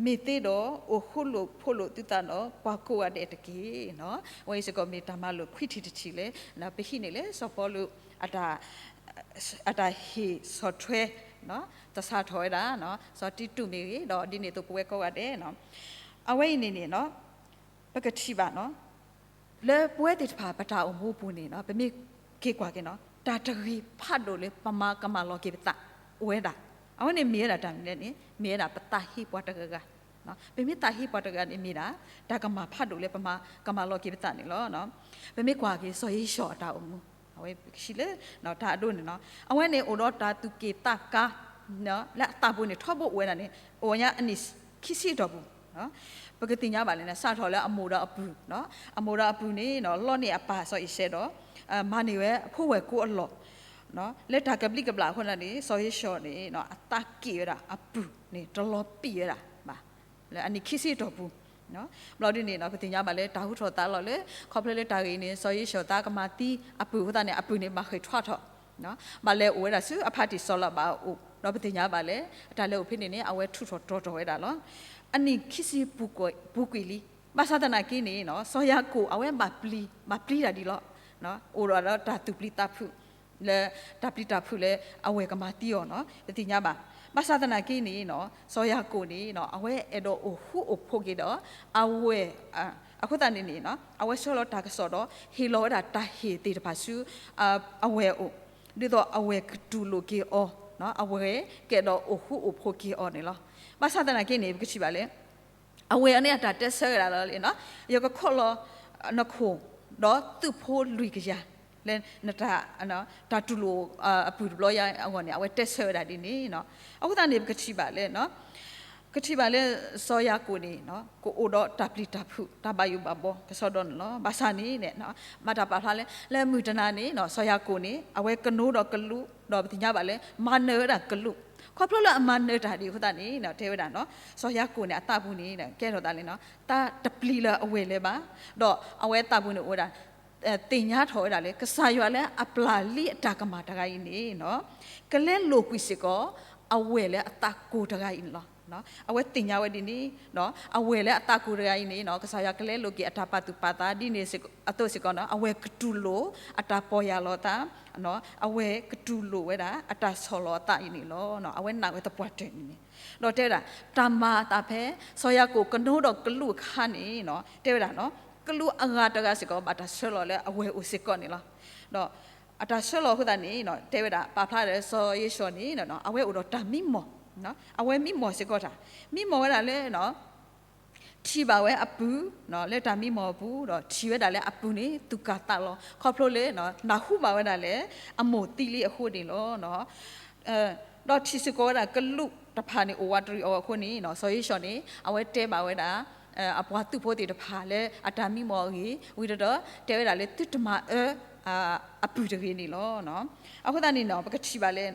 မ့ၢ်သ့ဒီး အိၣ်ဃူလိာ်ဖိးလိာ်သုသးဒီး ပှၤကိးဂၤဒဲးတက့ၢ်. အဝဲအံၤစ့ၢ်ကီးမ့ၢ်တၢ်မၤလိာ်ခွံထံၣ်တထံၣ်လၢ ပဟံးန့ၢ်လၢစီၤပီလူး အတၢ်ဟ့ၣ်ဆီၣ်ထွဲ တၢ်စးထီၣ်ဝဲဒၣ် စီၤတံတူးမ့ၢ်ဂ့ၤ ဒီးဒ်န့ၣ်အသိးပဝဲကိးဂၤဒဲး အဝဲအံၤန့ၣ်န့ၣ် ပကထံၣ်ဘၣ် လၢပဝဲသ့ၣ်တဖၣ်ပတၢ်အိၣ်မူအပူၤန့ၣ် ပမ့ၢ်က့ၤကွၢ်က့ၤ တၢ်တဂ့ၤဖးဒိၣ်လၢပမၤကမၣ်လီၤက့ၤပသးအိၣ်ဝဲဒၣ်, အဝဲန့ၣ်မ့ၢ်ဝဲဒၣ်တၢ်မနုၤလဲၣ်န့ၣ် မ့ၢ်ဝဲဒၣ်ပသးဟ့ပှၤတဂၤဂၤ, ပမ့ၢ်သးဟ့ပှၤတဂၤန့ၣ် မ့ၢ်ဒၣ် တၢ်ကမၣ်ဖးဒိၣ်လၢပမၤကမၣ်လီၤက့ၤပသးန့ၣ်လီၤ. ပမ့ၢ်ကွၢ်က့ၤစီၤဧ့ၡီၤအတၢ်အိၣ်မူ အဝဲပကထံၣ်လၢ တၢ်အဒိန့ၣ် အဝဲန့ၣ်အိၣ်ဒီးတၢ်သူၣ်က့ၣ်သးကါ လၢအသးပူၤန့ၣ် ထီဘိအိၣ်ဝဲဒၣ်န့ၣ် အိၣ်ဝဲညါအနံၣ်ခံဆံအတီၢ်ပူၤ, ပကသ့ၣ်ညါဘၣ်လၢ စးထီၣ်လၢအမိၢ်ဒီးအပုၢ်, အမိၢ်ဒီးအပုၢ်န့ၣ် လီန့ၢ်အပၢ်စီၤအံၤစဲးဒီး မၤန့ၢ်ဝဲဖိဝဲၢ်ကိအလီၢ် လၢတၢ်ကဘျံးကဘျၣ်အဃိန့ၣ် စီၤဧ့ၡီၤန့ၣ် အသးက့ၣ်ဝဲဒၣ် အပုၢ်န့ၣ် တလီၤပံာ်ဝဲဒၣ်ဘၣ် လၢအနံၣ်ခံဆံအတီၢ်ပူၤ, ဘျီဒ်န့ၣ် ပသ့ၣ်ညါဘၣ်လၢ တၢ်ဟူထီၣ်သါလီၤလၢ ခီဖျိလၢတၢ်ဂ့ၢ်န့ၣ် စီၤဧ့ၡီၤသးကမၤသံအပုၢ်အဃိသတးန့ၣ် အပုၢ်န့ၣ်ဘၣ်ဃ့ၢ်ထွါထီၣ်, ဘၣ်လဲၤအိၣ်ဝဲဒၣ်ဆူအဖါတံၢ်စီၤလၤဘးအအိၣ်, ဒီးပသ့ၣ်ညါဘၣ်လၢ အတၢ်လဲၤအိၣ်ဖဲန့ၣ်န့ၣ် အဝဲထူးထီၣ်တီၤထီၣ်ဝဲဒၣ်လီၤ. အနံၣ်ခံဆံပူၤကွံာ်လံ, ဘၣ်ဆၣ်သနာ်က့န့ၣ် စီၤယၤကိာ်အဝဲဘၣ်ပျံၤ, ဘၣ်ပျံၤတၢ်ဒ်လီၤ, အိၣ်ဒီးတၢ်သူၣ်ပျံၤသးဖုး လၢတၢ်ပျံၤတၢ်ဖုးလၢအဝဲၢ်ကမၤသံအီၤနီၤ ပသ့ၣ်ညါဘၣ်. ဘၣ်ဆၣ်သနာ်က့န့ၣ်နီၤ စီၤယၤကိာ်န့ၣ်နီၤ အဝဲအဲၣ်ဒိးအိၣ်ဃူအိၣ်ဖိးက့ၤဒီး အဝဲၢ် အဃိသတးန့ၣ်န့ၣ်နီၤ အဝဲဆှၢလီၤတၢ်ကစီၣ်ဒီး ဟ့ၣ်လီၤဝဲဒၣ်တၢ်ဟ့ၣ်သ့ၣ်တဖၣ်ဆူ အဝဲၢ်အအိၣ် ဒ်သိးအဝဲၢ်ကတူၢ်လိာ်က့ၤအီၤ အဝဲၢ်ကအဲၣ်ဒိးအိၣ်ဃူအိၣ်ဖိးက့ၤအီၤန့ၣ်လီၤ. ဘၣ်ဆၣ်သနာ်က့န့ၣ် ပကထံၣ်ဘၣ်လၢ အဝဲၢ်အန့ၣ်အတၢ်တဲဆၢဝဲဒၣ်လီၤလံနီၤ ယကခိးလီၤနခိၣ် ဒီးသုးဖိလွံၢ်ကယၤ လၢနတၢ် တၢ်တူၢ်လိာ်အပုၢ်တဘျီယါအဂီၢ်န့ၣ် အဝဲတဲဆၢဝဲဒၣ်ဒ်န့ၣ်နီၤ. အဃိသတးန့ၣ် ပကထံၣ်ဘၣ်လၢ ကထံၣ်ဘၣ်လၢစီၤယၤကိာ်န့ၣ် ကအိၣ်ဒီးတၢ်ပျံၤတၢ်ဖုး တၢ်ဘၣ်ယိၣ်ဘၣ်ဘီကစီဒီန့ၣ်လီၤ. ဘၣ်ဆၣ်န့ၣ် မၤတၢ်ပာ်ဖျါလၢ လၢမုၢ်တနၤန့ၣ် စီၤယၤကိာ်န့ၣ် အဝဲကနိဒီးကလူး ဒီးပသ့ၣ်ညါဘၣ်လၢ မၤနၢၤဝဲဒၣ်ကလူး ခီဖျိလၢအမၤနၢၤတၢ်ဒ်အဃိသတးန့ၣ် တဲဝဲဒၣ် စီၤယၤကိာ်န့ၣ် အသးပူၤန့ၣ် ကဲထီၣ်သးလၢ တၢ်တပျံၤလၢအဝဲၢ်လၢၤဘၣ် ဒီးအဝဲသးပူၤန့ၣ်အိၣ်ဝဲဒၣ် သ့ၣ်ညါထီၣ်ဝဲဒၣ်လၢ ကစၢ်ယွၤလၢအပျၢ်လံအတၢ်ကမၣ်တဂၤအံၤန့ၣ် ကလဲလိာ်ကွံာ်စ့ၢ်ကီး အဝဲၢ်လၢအသးကိၤတဂၤအံၤန့ၣ်လီၤ. အဝဲသ့ၣ်ညါဝဲဒ်န့ၣ် အဝဲၢ်လၢအသးကိၤတဂၤအံၤန့ၣ် ကစၢ်ယွၤကလဲလိာ်က့ၤအတၢ်ပာ်သူၣ်ပာ်သးဒ်န့ၣ်အသိးစ့ၢ်ကီး အဝဲၢ်ကတူၢ်လိာ်အတၢ်ပီၢ်ယၢ်လီၤအသး အဝဲၢ်ကတူၢ်လိာ်ဝဲဒၣ်အတၢ်ဆီၣ်လီၤအသးအံၤန့ၣ်လီၤ. အဝဲနာ်ဝဲသပှၢ်တၢၢ်န့ၣ်န့ၣ် ဒီးတဲဝဲဒၣ် တၢ်မၤအသးဖဲ စီၤယၤကိာ်ကနိဒီးကလူးအခါန့ၣ် တဲဝဲဒၣ် ကလူးအဂၤတဂၤစ့ၢ်ကီး ဘၣ်တၢ်ဆှၢလီၤလၢအဝဲၢ်အိၣ်စ့ၢ်ကီးန့ၣ်လီၤ. ဒီးအတၢ်ဆှၢလီၤအဃိသတးန့ၣ် တဲဝဲဒၣ် ပာ်ဖျါဒီးစီၤဧ့ၡီၤန့ၣ် အဝဲအိၣ်ဒီးတၢ်မံမီၢ် အဝဲမံမီၢ်စ့ၢ်ကီးတၢ် မံမီၢ်ဝဲဒၣ်လၢ ထံၣ်ဘၣ်ဝဲအပုၢ် လၢတၢ်မံမီၢ်အပူၤ ဒီးထံၣ်ဝဲဒၣ်လၢအပုၢ်န့ၣ် သူၣ်ကၢ်သးလီၤ ခီဖျိလၢ နၢ်ဟူဘၣ်ဝဲဒၣ်လၢ အမိၢ်သံလံအဃိန့ၣ်လီၤ. ဒီးထံၣ်စ့ၢ်ကီးဝဲဒၣ်ကလူးတဖၣ်န့ၣ် အိၣ်ဝးတရံးအီၤအဃိန့ၣ် စီၤဧ့ၡီၤန့ၣ် အဝဲတဲဘၣ်ဝဲဒၣ် အပှၤသုးဖိသ့ၣ်တဖၣ်လၢအတၢ်မံမီၢ်အဂ့ၢ် ဝံၤဒီးတဲဝဲဒၣ်လၢ သုတမၤအၢ အပုၢ်တဂ့ၤန့ၣ်လီၤ. အဃိသတးန့ၣ် ပကထံၣ်ဘၣ်လၢ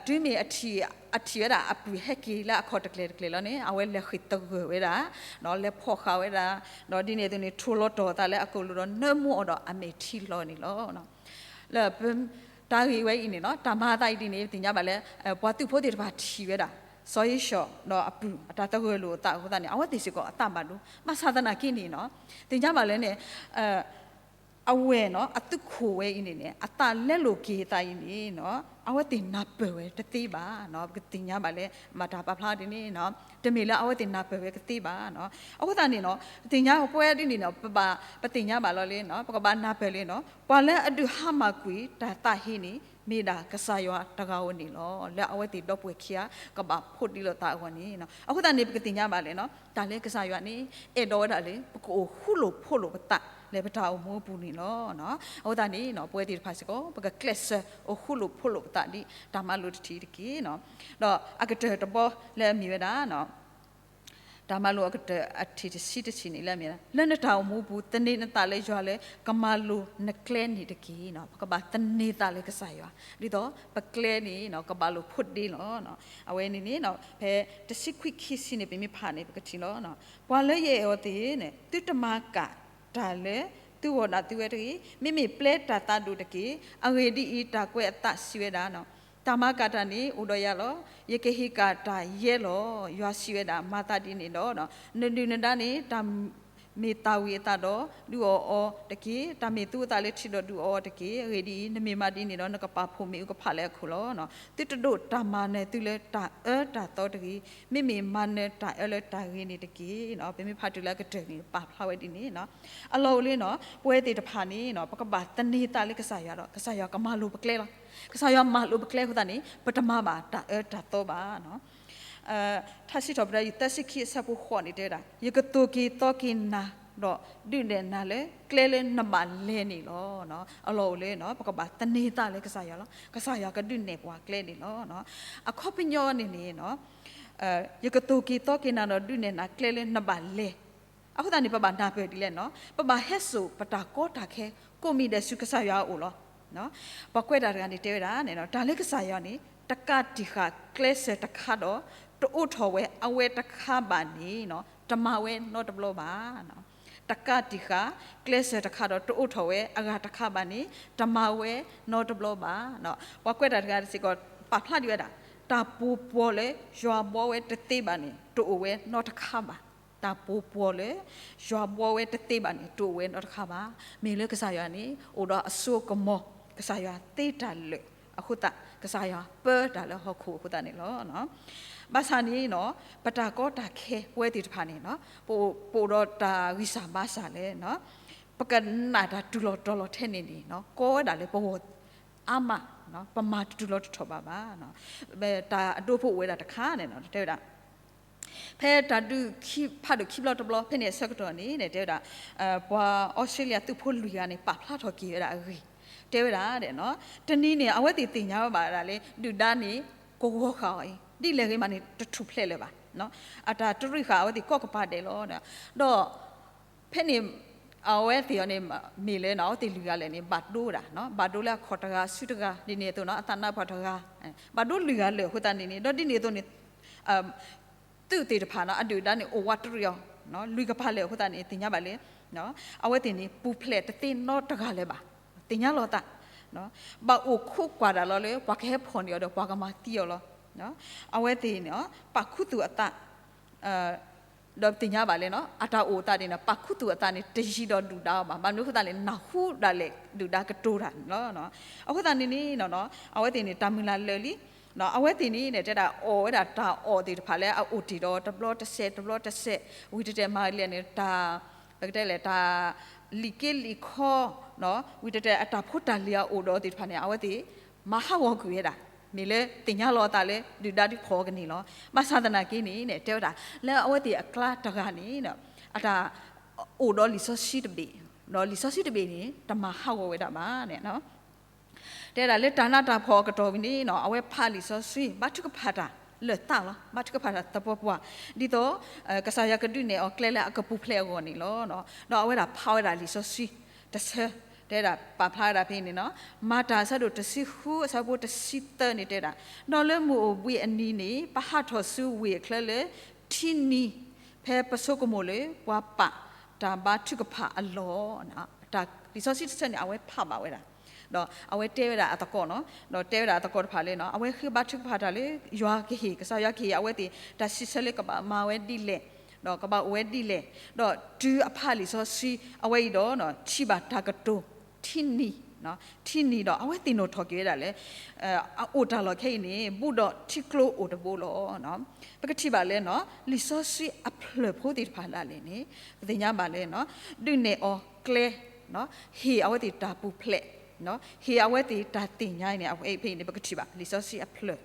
တုၤမ့ၢ်အထံၣ်ဝဲဒၣ်အပုၢ်ဟဲက့ၤလၢအခီၣ်တကျဲၤတကျဲၤလီၤန့ၣ် အဝဲလဲၤဃ့ၢ်သဂၢၢ်ဝဲဒၣ် လဲၤဖီၣ်ဃာ်ဝဲဒၣ် ဒီးဒ်န့ၣ်အသိးန့ၣ် ထိၣ်လီၤတီၢ်အသးလၢအကိာ်လိၤဒီး နၢမူအီၤဒီးအမဲာ်ထံလီၤန့ၣ်လီၤ. လၢ တၢ်ဂ့ၢ်ဝဲအံၤန့ၣ် တၢ်မၤအသးအံၤဒ်န့ၣ် ပသ့ၣ်ညါဘၣ်လၢ ပှၤသုးဖိသ့ၣ်တဖၣ်ထံၣ်ဝဲဒၣ် စီၤဧ့ၡီၤဒီးအပုၢ် အတၢ်သဂၢၢ်လိာ်အသးအဃိသတးန့ၣ် အဝဲသ့ၣ်စ့ၢ်ကီးအသးဘၣ်ဒိ ဘၣ်ဆၣ်သနာ်က့န့ၣ် သ့ၣ်ညါဘၣ်လၢန့ၣ် အဝဲၢ်အသုးခိၣ်ဝဲအံၤန့ၣ်န့ၣ် အသးလဲလိာ်က့ၤအသးအံၤန့ၣ် အဝဲသ့ၣ်နၢ်ပၢၢ်ဝဲတသ့ဘၣ်. ပကသ့ၣ်ညါဘၣ်လၢ မၤတၢ်ပာ်ဖျါဒ်န့ၣ် တမ့ၢ်လၢအဝဲသ့ၣ်နၢ်ပၢၢ်ဝဲကသ့ဘၣ်. အဃိသတးန့ၣ် ပသ့ၣ်ညါပဝဲဒ်န့ၣ် ပဘၣ် ပသ့ၣ်ညါဘၣ်လီၤလၢ ပကဘၣ်နၢ်ပၢၢ်လၢ ပှၤလၢအဒုးဟါမၢ်ကွံာ်တၢ်သးဟ့န့ၣ် မ့ၢ်ဒၣ်ကစၢ်ယွၤတဂၤဧိၤန့ၣ်လီၤ. လၢအဝဲသ့ၣ်ဒီပုၢ်ဝဲၢ်ခံဂၤ ကဘၣ်ဖှိၣ်ဒံးလိာ်သးအဂီၢ်န့ၣ် အဃိသတးန့ၣ် ပကသ့ၣ်ညါဘၣ်လၢ တၢ်လၢကစၢ်ယွၤန့ၣ် အဲၣ်ဒိးဝဲဒၣ်လၢ ပကအိၣ်ဃူလိာ်ဖိးလိာ်ပသးလၢပတၢ်အိၣ်မူအပူၤန့ၣ်လီၤ. အဃိသတးန့ၣ် ပဝဲသ့ၣ်တဖၣ်စ့ၢ်ကီး ပကကျဲးစၢးအိၣ်ဃူလိာ်ဖိးလိာ်ပသးဒ်တၢ်မၤလိာ်တထံၣ်တက့ၢ်. ဒီးအကတၢၢ်တဘီလၢအမ့ၢ်ဝဲဒၣ် တၢ်မၤလိာ်အကတၢၢ်အထံၣ်တဆံတထံၣ်န့ၣ်လၢအမ့ၢ် လၢနတၢ်အိၣ်မူပူၤ သန့ၤနသးလၢယွၤလၢ ကမၤလိၤနကျဲန့ၣ်တက့ၢ်. ပကဘၣ်သန့ၤသးလၢကစၢ်ယွၤ ဒ်သိးပကျဲန့ၣ် ကဘၣ်လိာ်ဖိးဒ့လီၤ. အဝဲန့ၣ်န့ၣ် ဖဲတဆံခွံခံဆံန့ၣ် ပမ့ၢ်ဖးန့ၣ် ပကထံၣ်လီၤ. ပှၤလၢယအဲၣ်အီၤသ့ၣ်န့ၣ် သုတမၤကၣ်တၢ်လၢသုဂီၢ်ဒၣ်သုဝဲတဂ့ၤ. မ့မ့ၢ်ပျဲတၢ်သးဒိၣ်တက့ၢ်. အဂ့ၢ်ဒ်အံၤ, တၢ်ကွဲးအသးစံးဝဲဒၣ် တၢ်မၤကၣ်တၢ်န့ၣ် အိၣ်ဒီးယၤလီၤ. ယကဟ့ၣ်ကၣ်တၢ်ယဲလီၤ. ယွၤစံးဝဲဒၣ်, မၤသးဒ်န့ၣ်ဒီး နဒုၣ်နဒါန့ၣ် တၢ်မ့ၢ်သၣ်ဝံၤအသးဒီး ဒုးအီၣ်အီၤတက့ၢ်. တၢ်မ့ၢ်သူအသးလၢထံဒီး ဒုးအီၣ်အီၤတက့ၢ်. အဂ့ၢ်ဒ်အံၤ, နမ့ၢ်မၤဒ်န့ၣ်ဒီး နကပာ်ဖှိၣ်မ့ၣ်အူကဖၣ်လၢအခိၣ်လီၤ. သုတဒိးတၢ်မၤနၢၤသုလၢတၢ်အၢတၢ်သီတဂ့ၤ. မ့မ့ၢ်မၤနၢၤတၢ်အၢလၢတၢ်ဂ့ၤန့ၣ်တက့ၢ်. ပမ့ၢ်ဖးတုၤလၢအကတၢၢ်န့ၣ် ပာ်ဖျါဝဲဒ်န့ၣ် အလီၢ်အိၣ်လၢ ပဝဲသ့ၣ်တဖၣ်န့ၣ် ပကဘၣ်သန့ၤသးလၢကစၢ်ယွၤဒီး ကစၢ်ယွၤကမၤလိၤပကျဲလီၤ. ကစၢ်ယွၤမၤလိၤပကျဲအဃိသတးန့ၣ် ပတမၤဘၣ်တၢ်အၢတၢ်သီဘၣ်. ထါစံးထီၣ်ပတြၢၤ သၢဆံခံအဆၢဖိဃိးန့ၣ် တဲဝဲဒၣ်, ယကသိၣ်က့ၤသီက့ၤနၤ ဒီးဒုးနဲၣ်နၤလၢကျဲလၢနဘၣ်လဲၤန့ၣ်လီၤ. အလီၢ်အိၣ်လၢ ပကဘၣ်သန့ၤသးလၢကစၢ်ယွၤလီၤ. ကစၢ်ယွၤကဒုးနဲၣ်ပှၤကျဲန့ၣ်လီၤ. အခီပညီန့ၣ်န့ၣ် ယကသိၣ်က့ၤသီက့ၤနၤဒီးဒုးနဲၣ်နၤကျဲလၢနဘၣ်လဲၤ. အဃိသတးန့ၣ် ပဘၣ်နၢ်ပၢၢ်ဒ်လဲၣ်န့ၣ် ပဘၣ်ဟဲစိာ်ပတၢ်ကီတၢ်ခဲ ကိးမံၤဒဲးဆူကစၢ်ယွၤအအိၣ်လီၤ. ပှၤကွဲးတၢ်တဂၤန့ၣ် တဲဝဲဒၣ်န့ၣ် တၢ်လၢကစၢ်ယွၤန့ၣ် တကးတံာ်ဃာ်ကျဲစၢၤတခါဒီး တအိးထီၣ်ဝဲအဝဲတခါဘၣ်န့ၣ် တမၤဝဲနီတဘျီဘၣ်. တကးတံာ်ဃာ်ကျဲစၢၤတခါဒီး တအိးထီၣ်ဝဲအဂၤတခါဘၣ်န့ၣ် တမၤဝဲနီတဘျီဘၣ်. ပှၤကွဲးတၢ်တဂၤစ့ၢ်ကီး ပာ်ဖျါဒံးဝဲဒၣ် တၢ်ပူၤပှီၤလၢ ယွၤဘှီဝဲတသ့ဘၣ်န့ၣ် တအိၣ်ဝဲနီတခါဘၣ်. တၢ်ပူၤပှီၤလၢ ယွၤဘှီဝဲတသ့ဘၣ်န့ၣ် တအိၣ်ဝဲနီတခါဘၣ်. မ့ၢ်လၢကစၢ်ယွၤန့ၣ် အိၣ်ဒီးအစိအကမီၤ ကစၢ်ယွၤသ့တၢ်လၢာ်အဃိသတး ကစၢ်ယွၤပၢတၢ်လၢဟီၣ်ခိၣ်အဃိသတးန့ၣ်လီၤ. ဘၣ်ဆၣ်န့ၣ်နီၤ ပတၢ်ကီတၢ်ခဲပဝဲသ့ၣ်တဖၣ်န့ၣ်နီၤ ပအိၣ်ဒီးတၢ်ဂံၢ်စၢ်ဘါစၢ်လၢ ပကနာ်တၢ်တူၢ်လီၤတီၤလီၤထဲန့ၣ်န့ၣ်နီၤ ကီဝဲဒၣ်လၢပဂီၢ်အါမး ပမၤတတူၢ်လီၤတထီၣ်ဘၣ်ဘၣ်. တၢ်အဒိဖိအိၣ်ဝဲဒၣ်တခါန့ၣ်နီၤ တဲဝဲဒၣ် ဖဲတၢ်ဒုးဖးဒိၣ်ခံဘျီတဘျီ ဖဲန့ၣ်အဆၢကတီၢ်န့ၣ် တဲဝဲဒၣ် ပှၤအီစထြ့လယါသုးဖိလွံၢ်ဂၤန့ၣ် ပာ်ဖျါထီၣ်က့ၤဝဲဒၣ်အဂ့ၢ် တဲဝဲဒၣ် တနံၤန့ၣ် အဝဲသ့ၣ်သ့ၣ်ညါဝဲဘၣ်ဝဲဒၣ်လၢ ဒုၣ်ဒါန့ၣ် ကဝီၤဃာ်အီၤအံၤ ဒ်လဲၣ်ဂ့ၤမးန့ၣ် တထူၣ်ဖျဲးလၢၤဘၣ်. အတၢ်တရံးဃာ်အဝဲသ့ၣ်ကိးကပၤဒဲးလီၤ. ဒီး ဖဲန့ၣ် အဝဲသ့ၣ်အံၤန့ၣ် မ့ၢ်လၢနီၤ အဝဲသ့ၣ်လွံၢ်ဂၤလၢာ်န့ၣ် ဘၣ်ဒိဝဲဒၣ် ဘၣ်ဒိလၢအခီၣ်တဂၤစုတဂၤ ဒ်န့ၣ်အသိးနီၤ အသးနါပှၤတဂၤ ဘၣ်ဒိလွံၢ်ဂၤလၢာ်အဃိသတးန့ၣ်န့ၣ် ဒီးဒ်န့ၣ်အသိးန့ၣ် သုးသ့ၣ်တဖၣ်နီၤ အဒုၣ်အဒါန့ၣ် အိၣ်ဝးတရံးအီၤ လွံၢ်ကပၤလၢာ်အဃိသတးန့ၣ် သ့ၣ်ညါဘၣ်လၢ အဝဲသ့ၣ်န့ၣ် ပူၤဖျဲးတသ့နီတဂၤလၢၤဘၣ်. သ့ၣ်ညါလီၤသး ဘၣ်အိၣ်ခိးကွၢ်တၢ်လီၤလၢ ပှၤကဟဲဖီၣ်န့ၢ်အီၤဒီး ပှၤကမၤသံအီၤလီၤ. အဝဲသ့ၣ်န့ၣ် ပာ်ခူသူၣ်အသး ဒီးသ့ၣ်ညါဘၣ်လၢ အတၢ်အိၣ်အသးန့ၣ် ပာ်ခူသူၣ်အသးန့ၣ် တယံၤဒီးဒုၣ်ဒါအီၤဘၣ်. ဘၣ်မနုၤအဃိသတးလဲၣ် နၢ်ဟူဒၣ်လဲာ်ဒုၣ်ဒါကတိၤတၢ်န့ၣ်လီၤ. အဃိသတးန့ၣ်န့ၣ် အဝဲသ့ၣ်န့ၣ် တၢ်မုၢ်လၢ်လၢာ်လံ. အဝဲသ့ၣ်န့ၣ် တဲဒၣ်အီၣ်ဝဲဒၣ်တၢ်အီၣ်သ့ၣ်တဖၣ်လၢအအိၣ်တ့ၢ်ဒီးတဘျီတစဲး တဘျီတစဲး ဝံၤတဲတဲမၤလဲၣ်န့ၣ် တၢ် ပကတဲလဲၣ် တၢ်လံၤက့လံၤခီ ဝံၤတဲတဲအတၢ်ဖိတၢ်လံၤအအိၣ်ဒီးသ့ၣ်တဖၣ်န့ၣ် အဝဲသ့ၣ် မၤဟးဂီၤကွံာ်ဝဲဒၣ် မ့ၢ်လၢသ့ၣ်ညါလီၤအသးလၢ ဒုၣ်ဒါဒုးဖီၣ်အီၤကန့ၢ်လီၤ. ဘၣ်ဆၣ်သနာ်က့န့ၣ် တဲဝဲဒၣ် လၢအဝဲသ့ၣ်အကျါတဂၤန့ၣ် အတၢ်အိၣ်ဒီးလံာ်စီဆှံတဘ့ၣ်, ဒီးလံာ်စီဆှံတဘ့ၣ်န့ၣ် တမၤဟးဂီၤဝဲဒၣ်ဘၣ်န့ၣ် တဲဒၣ်လၢတၢ်နးတၢ်ဖှီၣ်အကတီၢ်ဝံၤန့ၣ် အဝဲဖးလံာ်စီဆှံ ဘါထုကဖၣ်တၢ်လၢာ်သၣ်လီၤ. ဘါထုကဖၣ်တၢ်သပှၢ်ပှၢ် ဒ်သိး ကစၢ်ယွၤကဒုးနဲၣ်အီၤကျဲလၢအကပူၤဖျဲးအဂီၢ်န့ၣ်လီၤ. ဒီးအဝဲဒၣ်ဖးဝဲဒၣ်လံာ်စီဆှံတဆၢ တဲဒၣ်ပာ်ဖျါဝဲဒၣ်ဖဲအံၤန့ၣ် မၤတၢ်အဆၢဒိၣ်တဆံဃုအဆၢဖိတဆံသၢန့ၣ်တဲဒၣ်, ဒီးလၢမုၢ်အိၣ်ဘှံးအနံၤန့ၣ် ပဟးထီၣ်ဆူဝ့ၢ်အချၢလၢ ထံနံၤ ဖဲပဆိကမိၣ်လၢပှၤပာ်တၢ်ဘါထုကဖၣ်အလီၢ်, လံာ်စီဆှံတဆၢန့ၣ် အဝဲဖးဘၣ်ဝဲဒၣ် ဒီးအဝဲတဲဝဲဒၣ်အသကိးနီၤ, ဒီးတဲဝဲဒၣ်အသကိးတဖၣ်လၢ အဝဲဃ့ဘါထုကဖၣ်တၢ်လၢ ယွၤကဟ့ၣ် ကစၢ်ယွၤကဟ့ၣ်အဝဲသ့ၣ် တၢ်စံးဆၢလၢကဘၣ်မၤဝဲဒ်လဲၣ်, ဒီးကဘၣ်အိၣ်ဝဲဒ်လဲၣ်, ဒီးတုၤအဖးလံာ်စီဆှံအဝဲအံၤဒီး ထံၣ်ဘၣ်တၢ်ကတိၤ ထံနံၤ, ထံနံၤဒီး အဝဲသ့ၣ်နီၣ်ထီၣ်က့ၤဝဲဒၣ်လၢ အအိၣ်တၢ်လီၢ်ခဲအံၤန့ၣ် ဘူးဒီးထံကျိအိၣ်တဘိလီၤ. ပကထံၣ်ဘၣ်လၢ လံာ်စီဆှံအဖျၢၣ်ဖိသ့ၣ်တဖၣ်ဒၣ်လဲာ်န့ၣ် ပသ့ၣ်ညါဘၣ်လၢ ဒုးနဲၣ်အီၤကျဲ ဟ့ၣ်အဝဲသ့ၣ်တၢ်ပူၤဖျဲး, ဟ့ၣ်အဝဲသ့ၣ်တၢ်သ့ၣ်ညါအံၤန့ၣ် အဝဲဖဲအံၤန့ၣ် ပကထံၣ်ဘၣ် လံာ်စီဆှံအဖျၢၣ်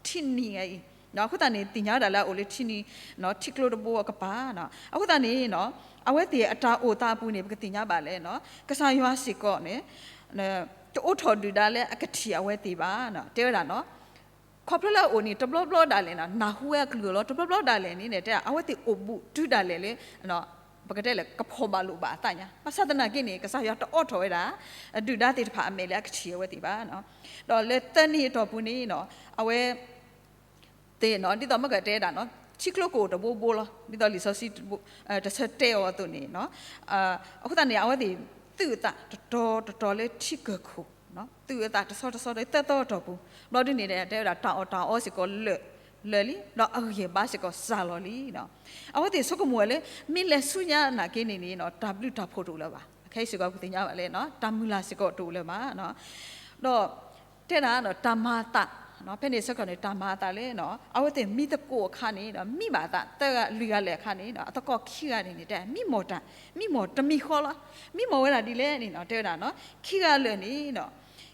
ထံနံၤအံၤ, အဃိသတးန့ၣ် သ့ၣ်ညါဝဲဒၣ်လၢအအိၣ်လၢထံနံၤ ထံကျိတဘိအကပၤ, အဃိသတးန့ၣ် အဝဲသ့ၣ်အတၢ်အိၣ်သးအပူၤန့ၣ် ပကသ့ၣ်ညါဘၣ်လၢ ကစၢ်ယွၤစ့ၢ်ကီးန့ၣ် တအိးထီၣ်ဒုၣ်ဒါလၢအကထံၣ်အဝဲသ့ၣ်ဘၣ်, တဲဝဲဒၣ် ခီဖျိလၢအအိၣ်န့ၣ် တဘျီဘျီဒၣ်လဲာ် နၢ်ဟူဝဲအကလုၢ်လီၤ, တဘျီဘျီဒၣ်လဲာ်န့ၣ် တဲအဝဲသ့ၣ်အိၣ်ဘူးတုၤဒၣ်လဲာ်လၢ ပကတဲလၢ ကဖီၣ်ဘၣ်လိာ်ဘၣ်အသးညါ, ဘၣ်ဆၣ်သနာ်က့န့ၣ် ကစၢ်ယွၤတအိးထီၣ်ဝဲဒၣ် ဒုၣ်ဒါသ့ၣ်တဖၣ်အမဲာ်လၢအကထံၣ်အဝဲသ့ၣ်ဘၣ်. ဒီးလၢသၢနံၤအတီၢ်ပူၤန့ၣ် အဝဲသ့ၣ် ဒ်သိးမ့ၢ်ကတဲဒၣ် ထံကျိကအိၣ်တဘိဘိလီၤ, ဒ်သိးလံာ်စီဆှံတဆၢတဲအီၤအသိးန့ၣ်, အဃိသတးန့ၣ် အဝဲသ့ၣ်သုးအသးတတီၤတတီၤလၢထံကၢၢ်ခိၣ်, သုးအသးတဆီတဆီလၢသၢသီအတီၢ်ပူၤ, ဘျီဒ်န့ၣ် တဲဝဲဒၣ်တၢ်အီၣ်တၢ်အီစ့ၢ်ကီးလၢာ်လံ, ဒီးအဂံၢ်အဘါစ့ၢ်ကီးစှၤလီၤလံ. အဝဲသ့ၣ်ဆိကမိၣ်ဝဲလၢ မ့ၢ်လဲၤဆူညါနာ်က့န့ၣ်န့ၣ် တၢ်ဘျုးတၢ်ဖှိၣ်တအိၣ်လၢၤဘၣ်, ခဲအံၤစ့ၢ်ကီးပသ့ၣ်ညါဘၣ်လၢ တၢ်မုၢ်လၢ်စ့ၢ်ကီးတအိၣ်လၢၤဘၣ်. ဒီး တဲဒၣ်တၢ်မၤအသး, ဖဲန့ၣ်ဆၢကတီၢ်န့ၣ် တၢ်မၤအသးလၢ အဝဲသ့ၣ်မံသကိးအခါန့ၣ် မံဘၣ်အသးသၢဂၤလွံၢ်ဂၤလၢာ်အခါန့ၣ် အသကိးခံဂၤန့ၣ်န့ၣ် တဲမံမီၢ်တၢ်, မံမီၢ်တမံၤဃီလီၤ. မံမီၢ်ဝဲဒၣ်ဒ်လဲၣ်န့ၣ် တဲဝဲဒၣ် ခံဂၤလၢာ်န့ၣ်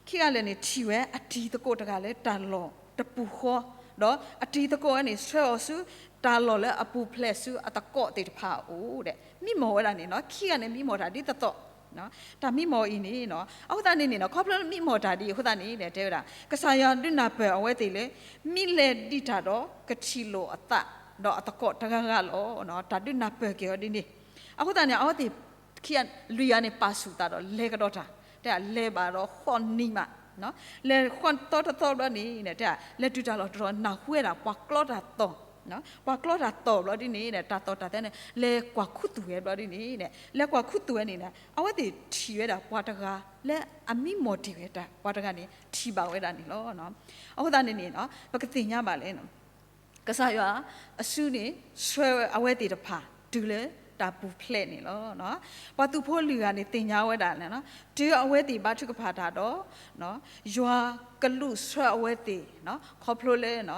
ခံဂၤလၢာ်န့ၣ် ထံၣ်ဝဲအတံၤသကိးတဂၤလၢတၢ်လီၢ်တပူၤဃီ, ဒီးအတံၤသကိးဝဲန့ၣ် ဆှၢအီၤဆူတၢ်လီၢ်လၢအပူၤဖျဲးဆူအသကိးသ့ၣ်တဖၣ်အအိၣ်ဒီး မံမီၢ်ဝဲဒၣ်န့ၣ် ခံဂၤန့ၣ် မံမီၢ်တၢ်ဒ်သိးသိး တၢ်မံမီၢ်အံၤန့ၣ် အဃိသတးန့ၣ်န့ၣ် ခီဖျိမံမီၢ်တၢ်ဒ်အဃိသတးန့ၣ် တဲဝဲဒၣ် ကစၢ်ယွၤဒုးနၢ်ပၢၢ်အဝဲသ့ၣ်လၢ မံလဲၤဒံးတၢ်ဒီးကထံၣ်လိာ်အသး ဒီးအသကိးတဂၤဂၤလီၤ. တၢ်ဒုးနၢ်ပၢၢ်က့ၤအီၤဒ်န့ၣ် အဃိသတးန့ၣ် အဝဲသ့ၣ်ခံဂၤလွံၢ်ဂၤန့ၣ် ပာ်ဆူၣ်သးဒီးလဲၤကဒီးတၢ် တဲလဲၤဘၣ်ဒီးဃိးနံၤမး လဲၤဃိးသီတသီဘျီန့ၣ် တဲလဲၤတုၤတၢ်လီၢ်တတီၤ နၢ်ဟူဝဲဒၣ်ပှၤကျီတၢ်သီၣ်, ပှၤကျီတၢ်သီၣ်ဘျီဒ်န့ၣ် တၢ်သီၣ်တၢ်သဲန့ၣ် လဲၤကွၢ်ခူသူၣ်ဝဲဘျီဒ်န့ၣ် လဲၤကွၢ်ခူသူၣ်ဝဲန့ၣ် အဝဲသ့ၣ်ထံၣ်ဝဲဒၣ်ပှၤတဂၤလၢအမံမီၢ်တ့ၢ်ဝဲတၢ် ပှၤတဂၤန့ၣ် ထံၣ်ဘၣ်ဝဲဒၣ်န့ၣ်လီၤ. အဃိသတးန့ၣ်န့ၣ် ပကသ့ၣ်ညါဘၣ်လၢ ကစၢ်ယွၤအစုန့ၣ် ဆှၢအဝဲသ့ၣ်တဖၣ်တုၤလၢ တၢ်ပူၤဖျဲးန့ၣ်လီၤ. ပှၤသုးဖိလွံၢ်ဂၤန့ၣ် သ့ၣ်ညါဝဲဒၣ်န့ၣ် တုၤအဝဲသ့ၣ်ဘါထုကဖၣ်တၢ်ဒီး ယွၤကလူးဆှၢအဝဲသ့ၣ် ခီဖျိလၢ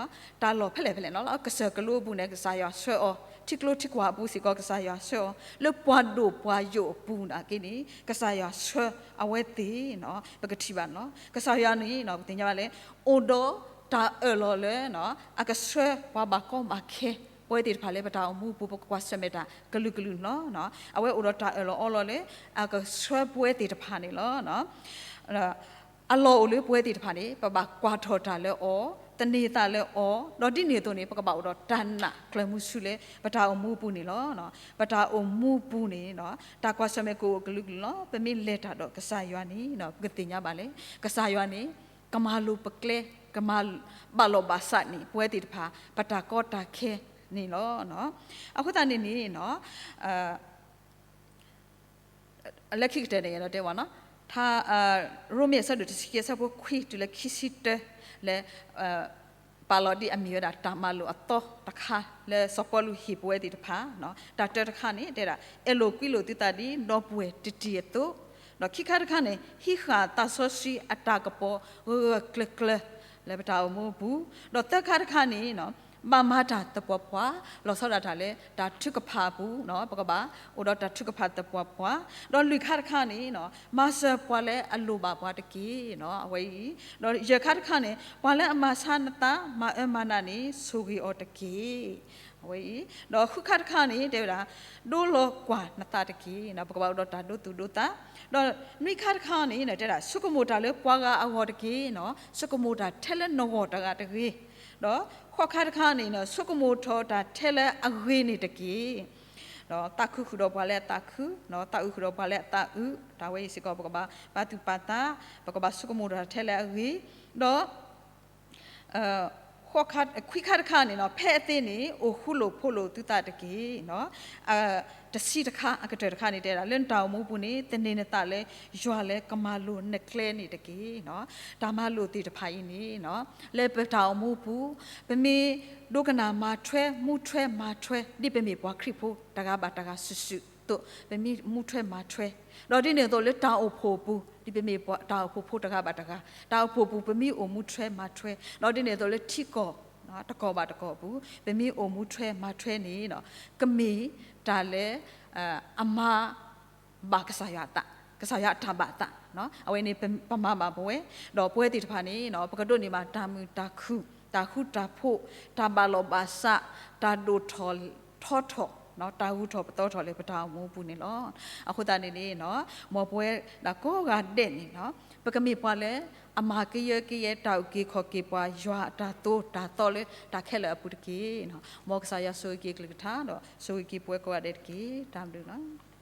တၢ်လီၢ်ဖဲလဲၣ်ဖဲလဲၣ်န့ၣ်လီၤ. ကစၢၢ်ကလိအပူၤန့ၣ် ကစၢ်ယွၤဆှၢအီၤ, ထံကျိထံကွၢ်အပူၤစ့ၢ်ကီး ကစၢ်ယွၤဆှၢအီၤ, လၢပှၤဒိၣ်ပှၤယိာ်အပူၤနာ်က့န့ၣ် ကစၢ်ယွၤဆှၢအဝဲသ့ၣ် ပကထံၣ်ဘၣ်န့ၣ်လီၤ. ကစၢ်ယွၤန့ၣ် ပသ့ၣ်ညါဘၣ်လၢ အိၣ်ဒီးတၢ်အၢၣ်လီၤလၢ အကဆှၢပှၤဘၣ်ကီဘၣ်ခဲ ပဝဲသ့ၣ်တဖၣ်လၢပတၢ်အိၣ်မူအပူၤ ပကကွၢ်ဆၢၣ်မဲာ်တၢ်ကလုာ်ကလုာ်န့ၣ်လီၤ. အဝဲအိၣ်ဒီးတၢ်အၢၣ်လီၤအီလီၤလၢ အကဆှၢပဝဲသ့ၣ်တဖၣ်န့ၣ်လီၤ. အလီၢ်အိၣ်လၢပဝဲသ့ၣ်တဖၣ်န့ၣ် ပဘၣ်ကွၢ်ထီၣ်တၢ်လၢအီၤ, သန့ၤသးလၢအီၤ, ဒီးဒ်န့ၣ်အသိးန့ၣ် ပကဘၣ်အိၣ်ဒီးတၢ်နာ်ကျၢၤမုဆူလၢ ပတၢ်အိၣ်မူအပူၤန့ၣ်လီၤ. ပတၢ်အိၣ်မူအပူၤန့ၣ် တၢ်ကွၢ်ဆၢၣ်မဲာ်ကအိၣ်ကလုာ်ကလုာ်လီၤ. ပမ့ၢ်လဲၤတၢ်ဒီးကစၢ်ယွၤန့ၣ် ပကသ့ၣ်ညါဘၣ်လၢ ကစၢ်ယွၤန့ၣ် ကမၤလိၤပကျဲ, ကမၤဘၣ်လီၤဘၣ်စးန့ၣ် ပဝဲသ့ၣ်တဖၣ် ပတၢ်ကီတၢ်ခဲန့ၣ်လီၤ. အဃိသတးန့ၣ်န့ၣ် လၢခံကတၢၢ်န့ၣ် ယအဲၣ်ဒိးတဲဘၣ်န့ၣ် ရိမ့ၤအဆၢဒိၣ်တဆံခံအဆၢဖိခွံတုၤလၢခံဆံတၢ လၢ ပာ်လီၤဒ်အမ့ၢ်ဝဲဒၣ်တၢ်မၤလိာ်အသီတခါ လၢစီၤပီလူးဟ့ၣ်ပဝဲသ့ၣ်တဖၣ်, တၢ်တၢတခါန့ၣ် တဲဒၣ် အဲၣ်လိာ်ကွံလိာ်သုသးဒ်ဒီပုၢ်ဝဲၢ်တထံၣ်အသိး, ဒီးခံခါတခါန့ၣ် ဟံးဃာ်သးစီဆှံအတၢ်ကပီၤဂၢၢ်ဂၢၢ်ကျၢၤကျၢၤ လၢပတၢ်အိၣ်မူအပူၤ, ဒီးသၢခါတခါန့ၣ် ဘၣ်မၤတၢ်သပှၢ်ပှၢ် လီၤဆီဒၣ်တၢ်လၢတၢ်ထုကဖၣ်အပူၤ, ပကဘၣ်အိၣ်ဒီးတၢ်ထုကဖၣ်သပှၢ်ပှၢ်, ဒီးလွံၢ်ခါတခါန့ၣ် မၤစၢၤပှၤလၢအလိၣ်ဘၣ်ပှၤတက့ၢ်, အဝဲအံၤ, ဒီးယဲၢ်ခါတခါန့ၣ် ပှၤလၢအမၤဆါနသး မၤအၢမၤနးန့ၣ် ဆိၣ်ဂ့ၤအီၤတက့ၢ်, အဝဲအံၤ, ဒီးဃုခါတခါန့ၣ် တဲဝဲဒၣ် ဒိလီၤကွၢ်နသးတက့ၢ်, ပကဘၣ်အိၣ်ဒီးတၢ်ဒိသူၣ်ဒိသး, ဒီးနွံခါတခါန့ၣ် တဲဒၣ် ဆိကမိၣ်တၢ်လၢပှၤဂၤအဂီၢ်တက့ၢ်, ဆိကမိၣ်တၢ်ထဲလၢနဂီၢ်တဂၤတဂ့ၤ, ဒီးဃိးခါတခါန့ၣ် ဆိကမိၣ်ထီၣ်တၢ်ထဲလၢအဂ့ၤန့ၣ်တက့ၢ်, ဒီးသးခုဃုာ်ဒီးပှၤလၢအသးခု, သးအုးဃုာ်ဒီးပှၤလၢအသးအုး, တၢ်ဝဲအံၤစ့ၢ်ကီး ပကဘၣ်ပာ်သူၣ်ပာ်သး, ပကဘၣ်ဆိကမိၣ်ထီၣ်တၢ်ထဲလၢအဂ့ၤ, ဒီး ခွံခါတခါန့ၣ် ဖဲအသ့န့ၣ် အိၣ်ဃူလိာ်ဖိးလိာ်သုသးတက့ၢ်, တဆံတခါ အကတၢၢ်တခါန့ၣ် တဲဒၣ် လၢနတၢ်အိၣ်မူပူၤန့ၣ် သန့ၤနသးလၢယွၤလၢကမၤလိၤနကျဲန့ၣ်တက့ၢ်. တၢ်မၤလိာ်သ့ၣ်တဖၣ်အံၤန့ၣ် လၢပတၢ်အိၣ်မူပူၤ ပမ့ၢ်ဒိကနၣ်မၤထွဲ မူထွဲမၤထွဲ ဒ်ပမ့ၢ်ပှၤခရံာ်ဖိတဂၤဘၣ်တဂၤစုာ်စုာ်အသိး ပမ့ၢ်မူထွဲမၤထွဲ, ဒီးဒ်န့ၣ်အသိးလၢတၢ်အိၣ်ဖှိၣ်အပူၤ ဒ်ပမ့ၢ်တၢ်အိၣ်ဖှိၣ်ဖိတဂၤဘၣ်တဂၤ တၢ်အိၣ်ဖှိၣ်ပူၤ ပမ့ၢ်အိၣ်မူထွဲမၤထွဲ, ဒီးဒ်န့ၣ်အသိးလၢထံကီၢ် တကီၢ်ဘၣ်တကီၢ်အပူၤ ပမ့ၢ်အိၣ်မူထွဲမၤထွဲန့ၣ် ကမ့ၢ်တၢ်လၢ အမၤဘၣ်ကစၢ်ယွၤအသး, ကစၢ်ယွၤအတၢ်ဘၣ်သး, အဝဲန့ၣ်ပမၤဘၣ်ပဝဲ, ဒီးပဝဲသ့ၣ်တဖၣ်န့ၣ် ပကဒိးန့ၢ်ဘၣ်တၢ်မုာ်တၢ်ခုၣ်, တၢ်ဃူတၢ်ဖိး, တၢ်ဘၣ်လီၤဘၣ်စး, တၢ်ဒိၣ်ထီၣ်ထီထီၣ်, တၢ်ဂုၤထီၣ်ပသီထီၣ်လၢပတၢ်အိၣ်မူအပူၤန့ၣ်လီၤ. အဃိသတးန့ၣ်န့ၣ် မ်ပဝဲဒၣ်ကိးဂၤဒဲးန့ၣ် ပကမ့ၢ်ပှၤလၢ အမၤကယၢကယဲ တၢ်အုၣ်က့ၤခီၣ်က့ၤပှၤ ယွၤအတၢ်သိတၢ်သီလၢတၢ်ခဲလၢာ်အပူၤတက့ၢ်. မ်ကစၢ်ယွၤဆိၣ်ဂ့ၤက့ၤအကလုၢ်ကထါ ဒီးဆိၣ်ဂ့ၤက့ၤပဝဲကိးဂၤဒဲးတက့ၢ်. တၢ်ဘျုးလီၤ.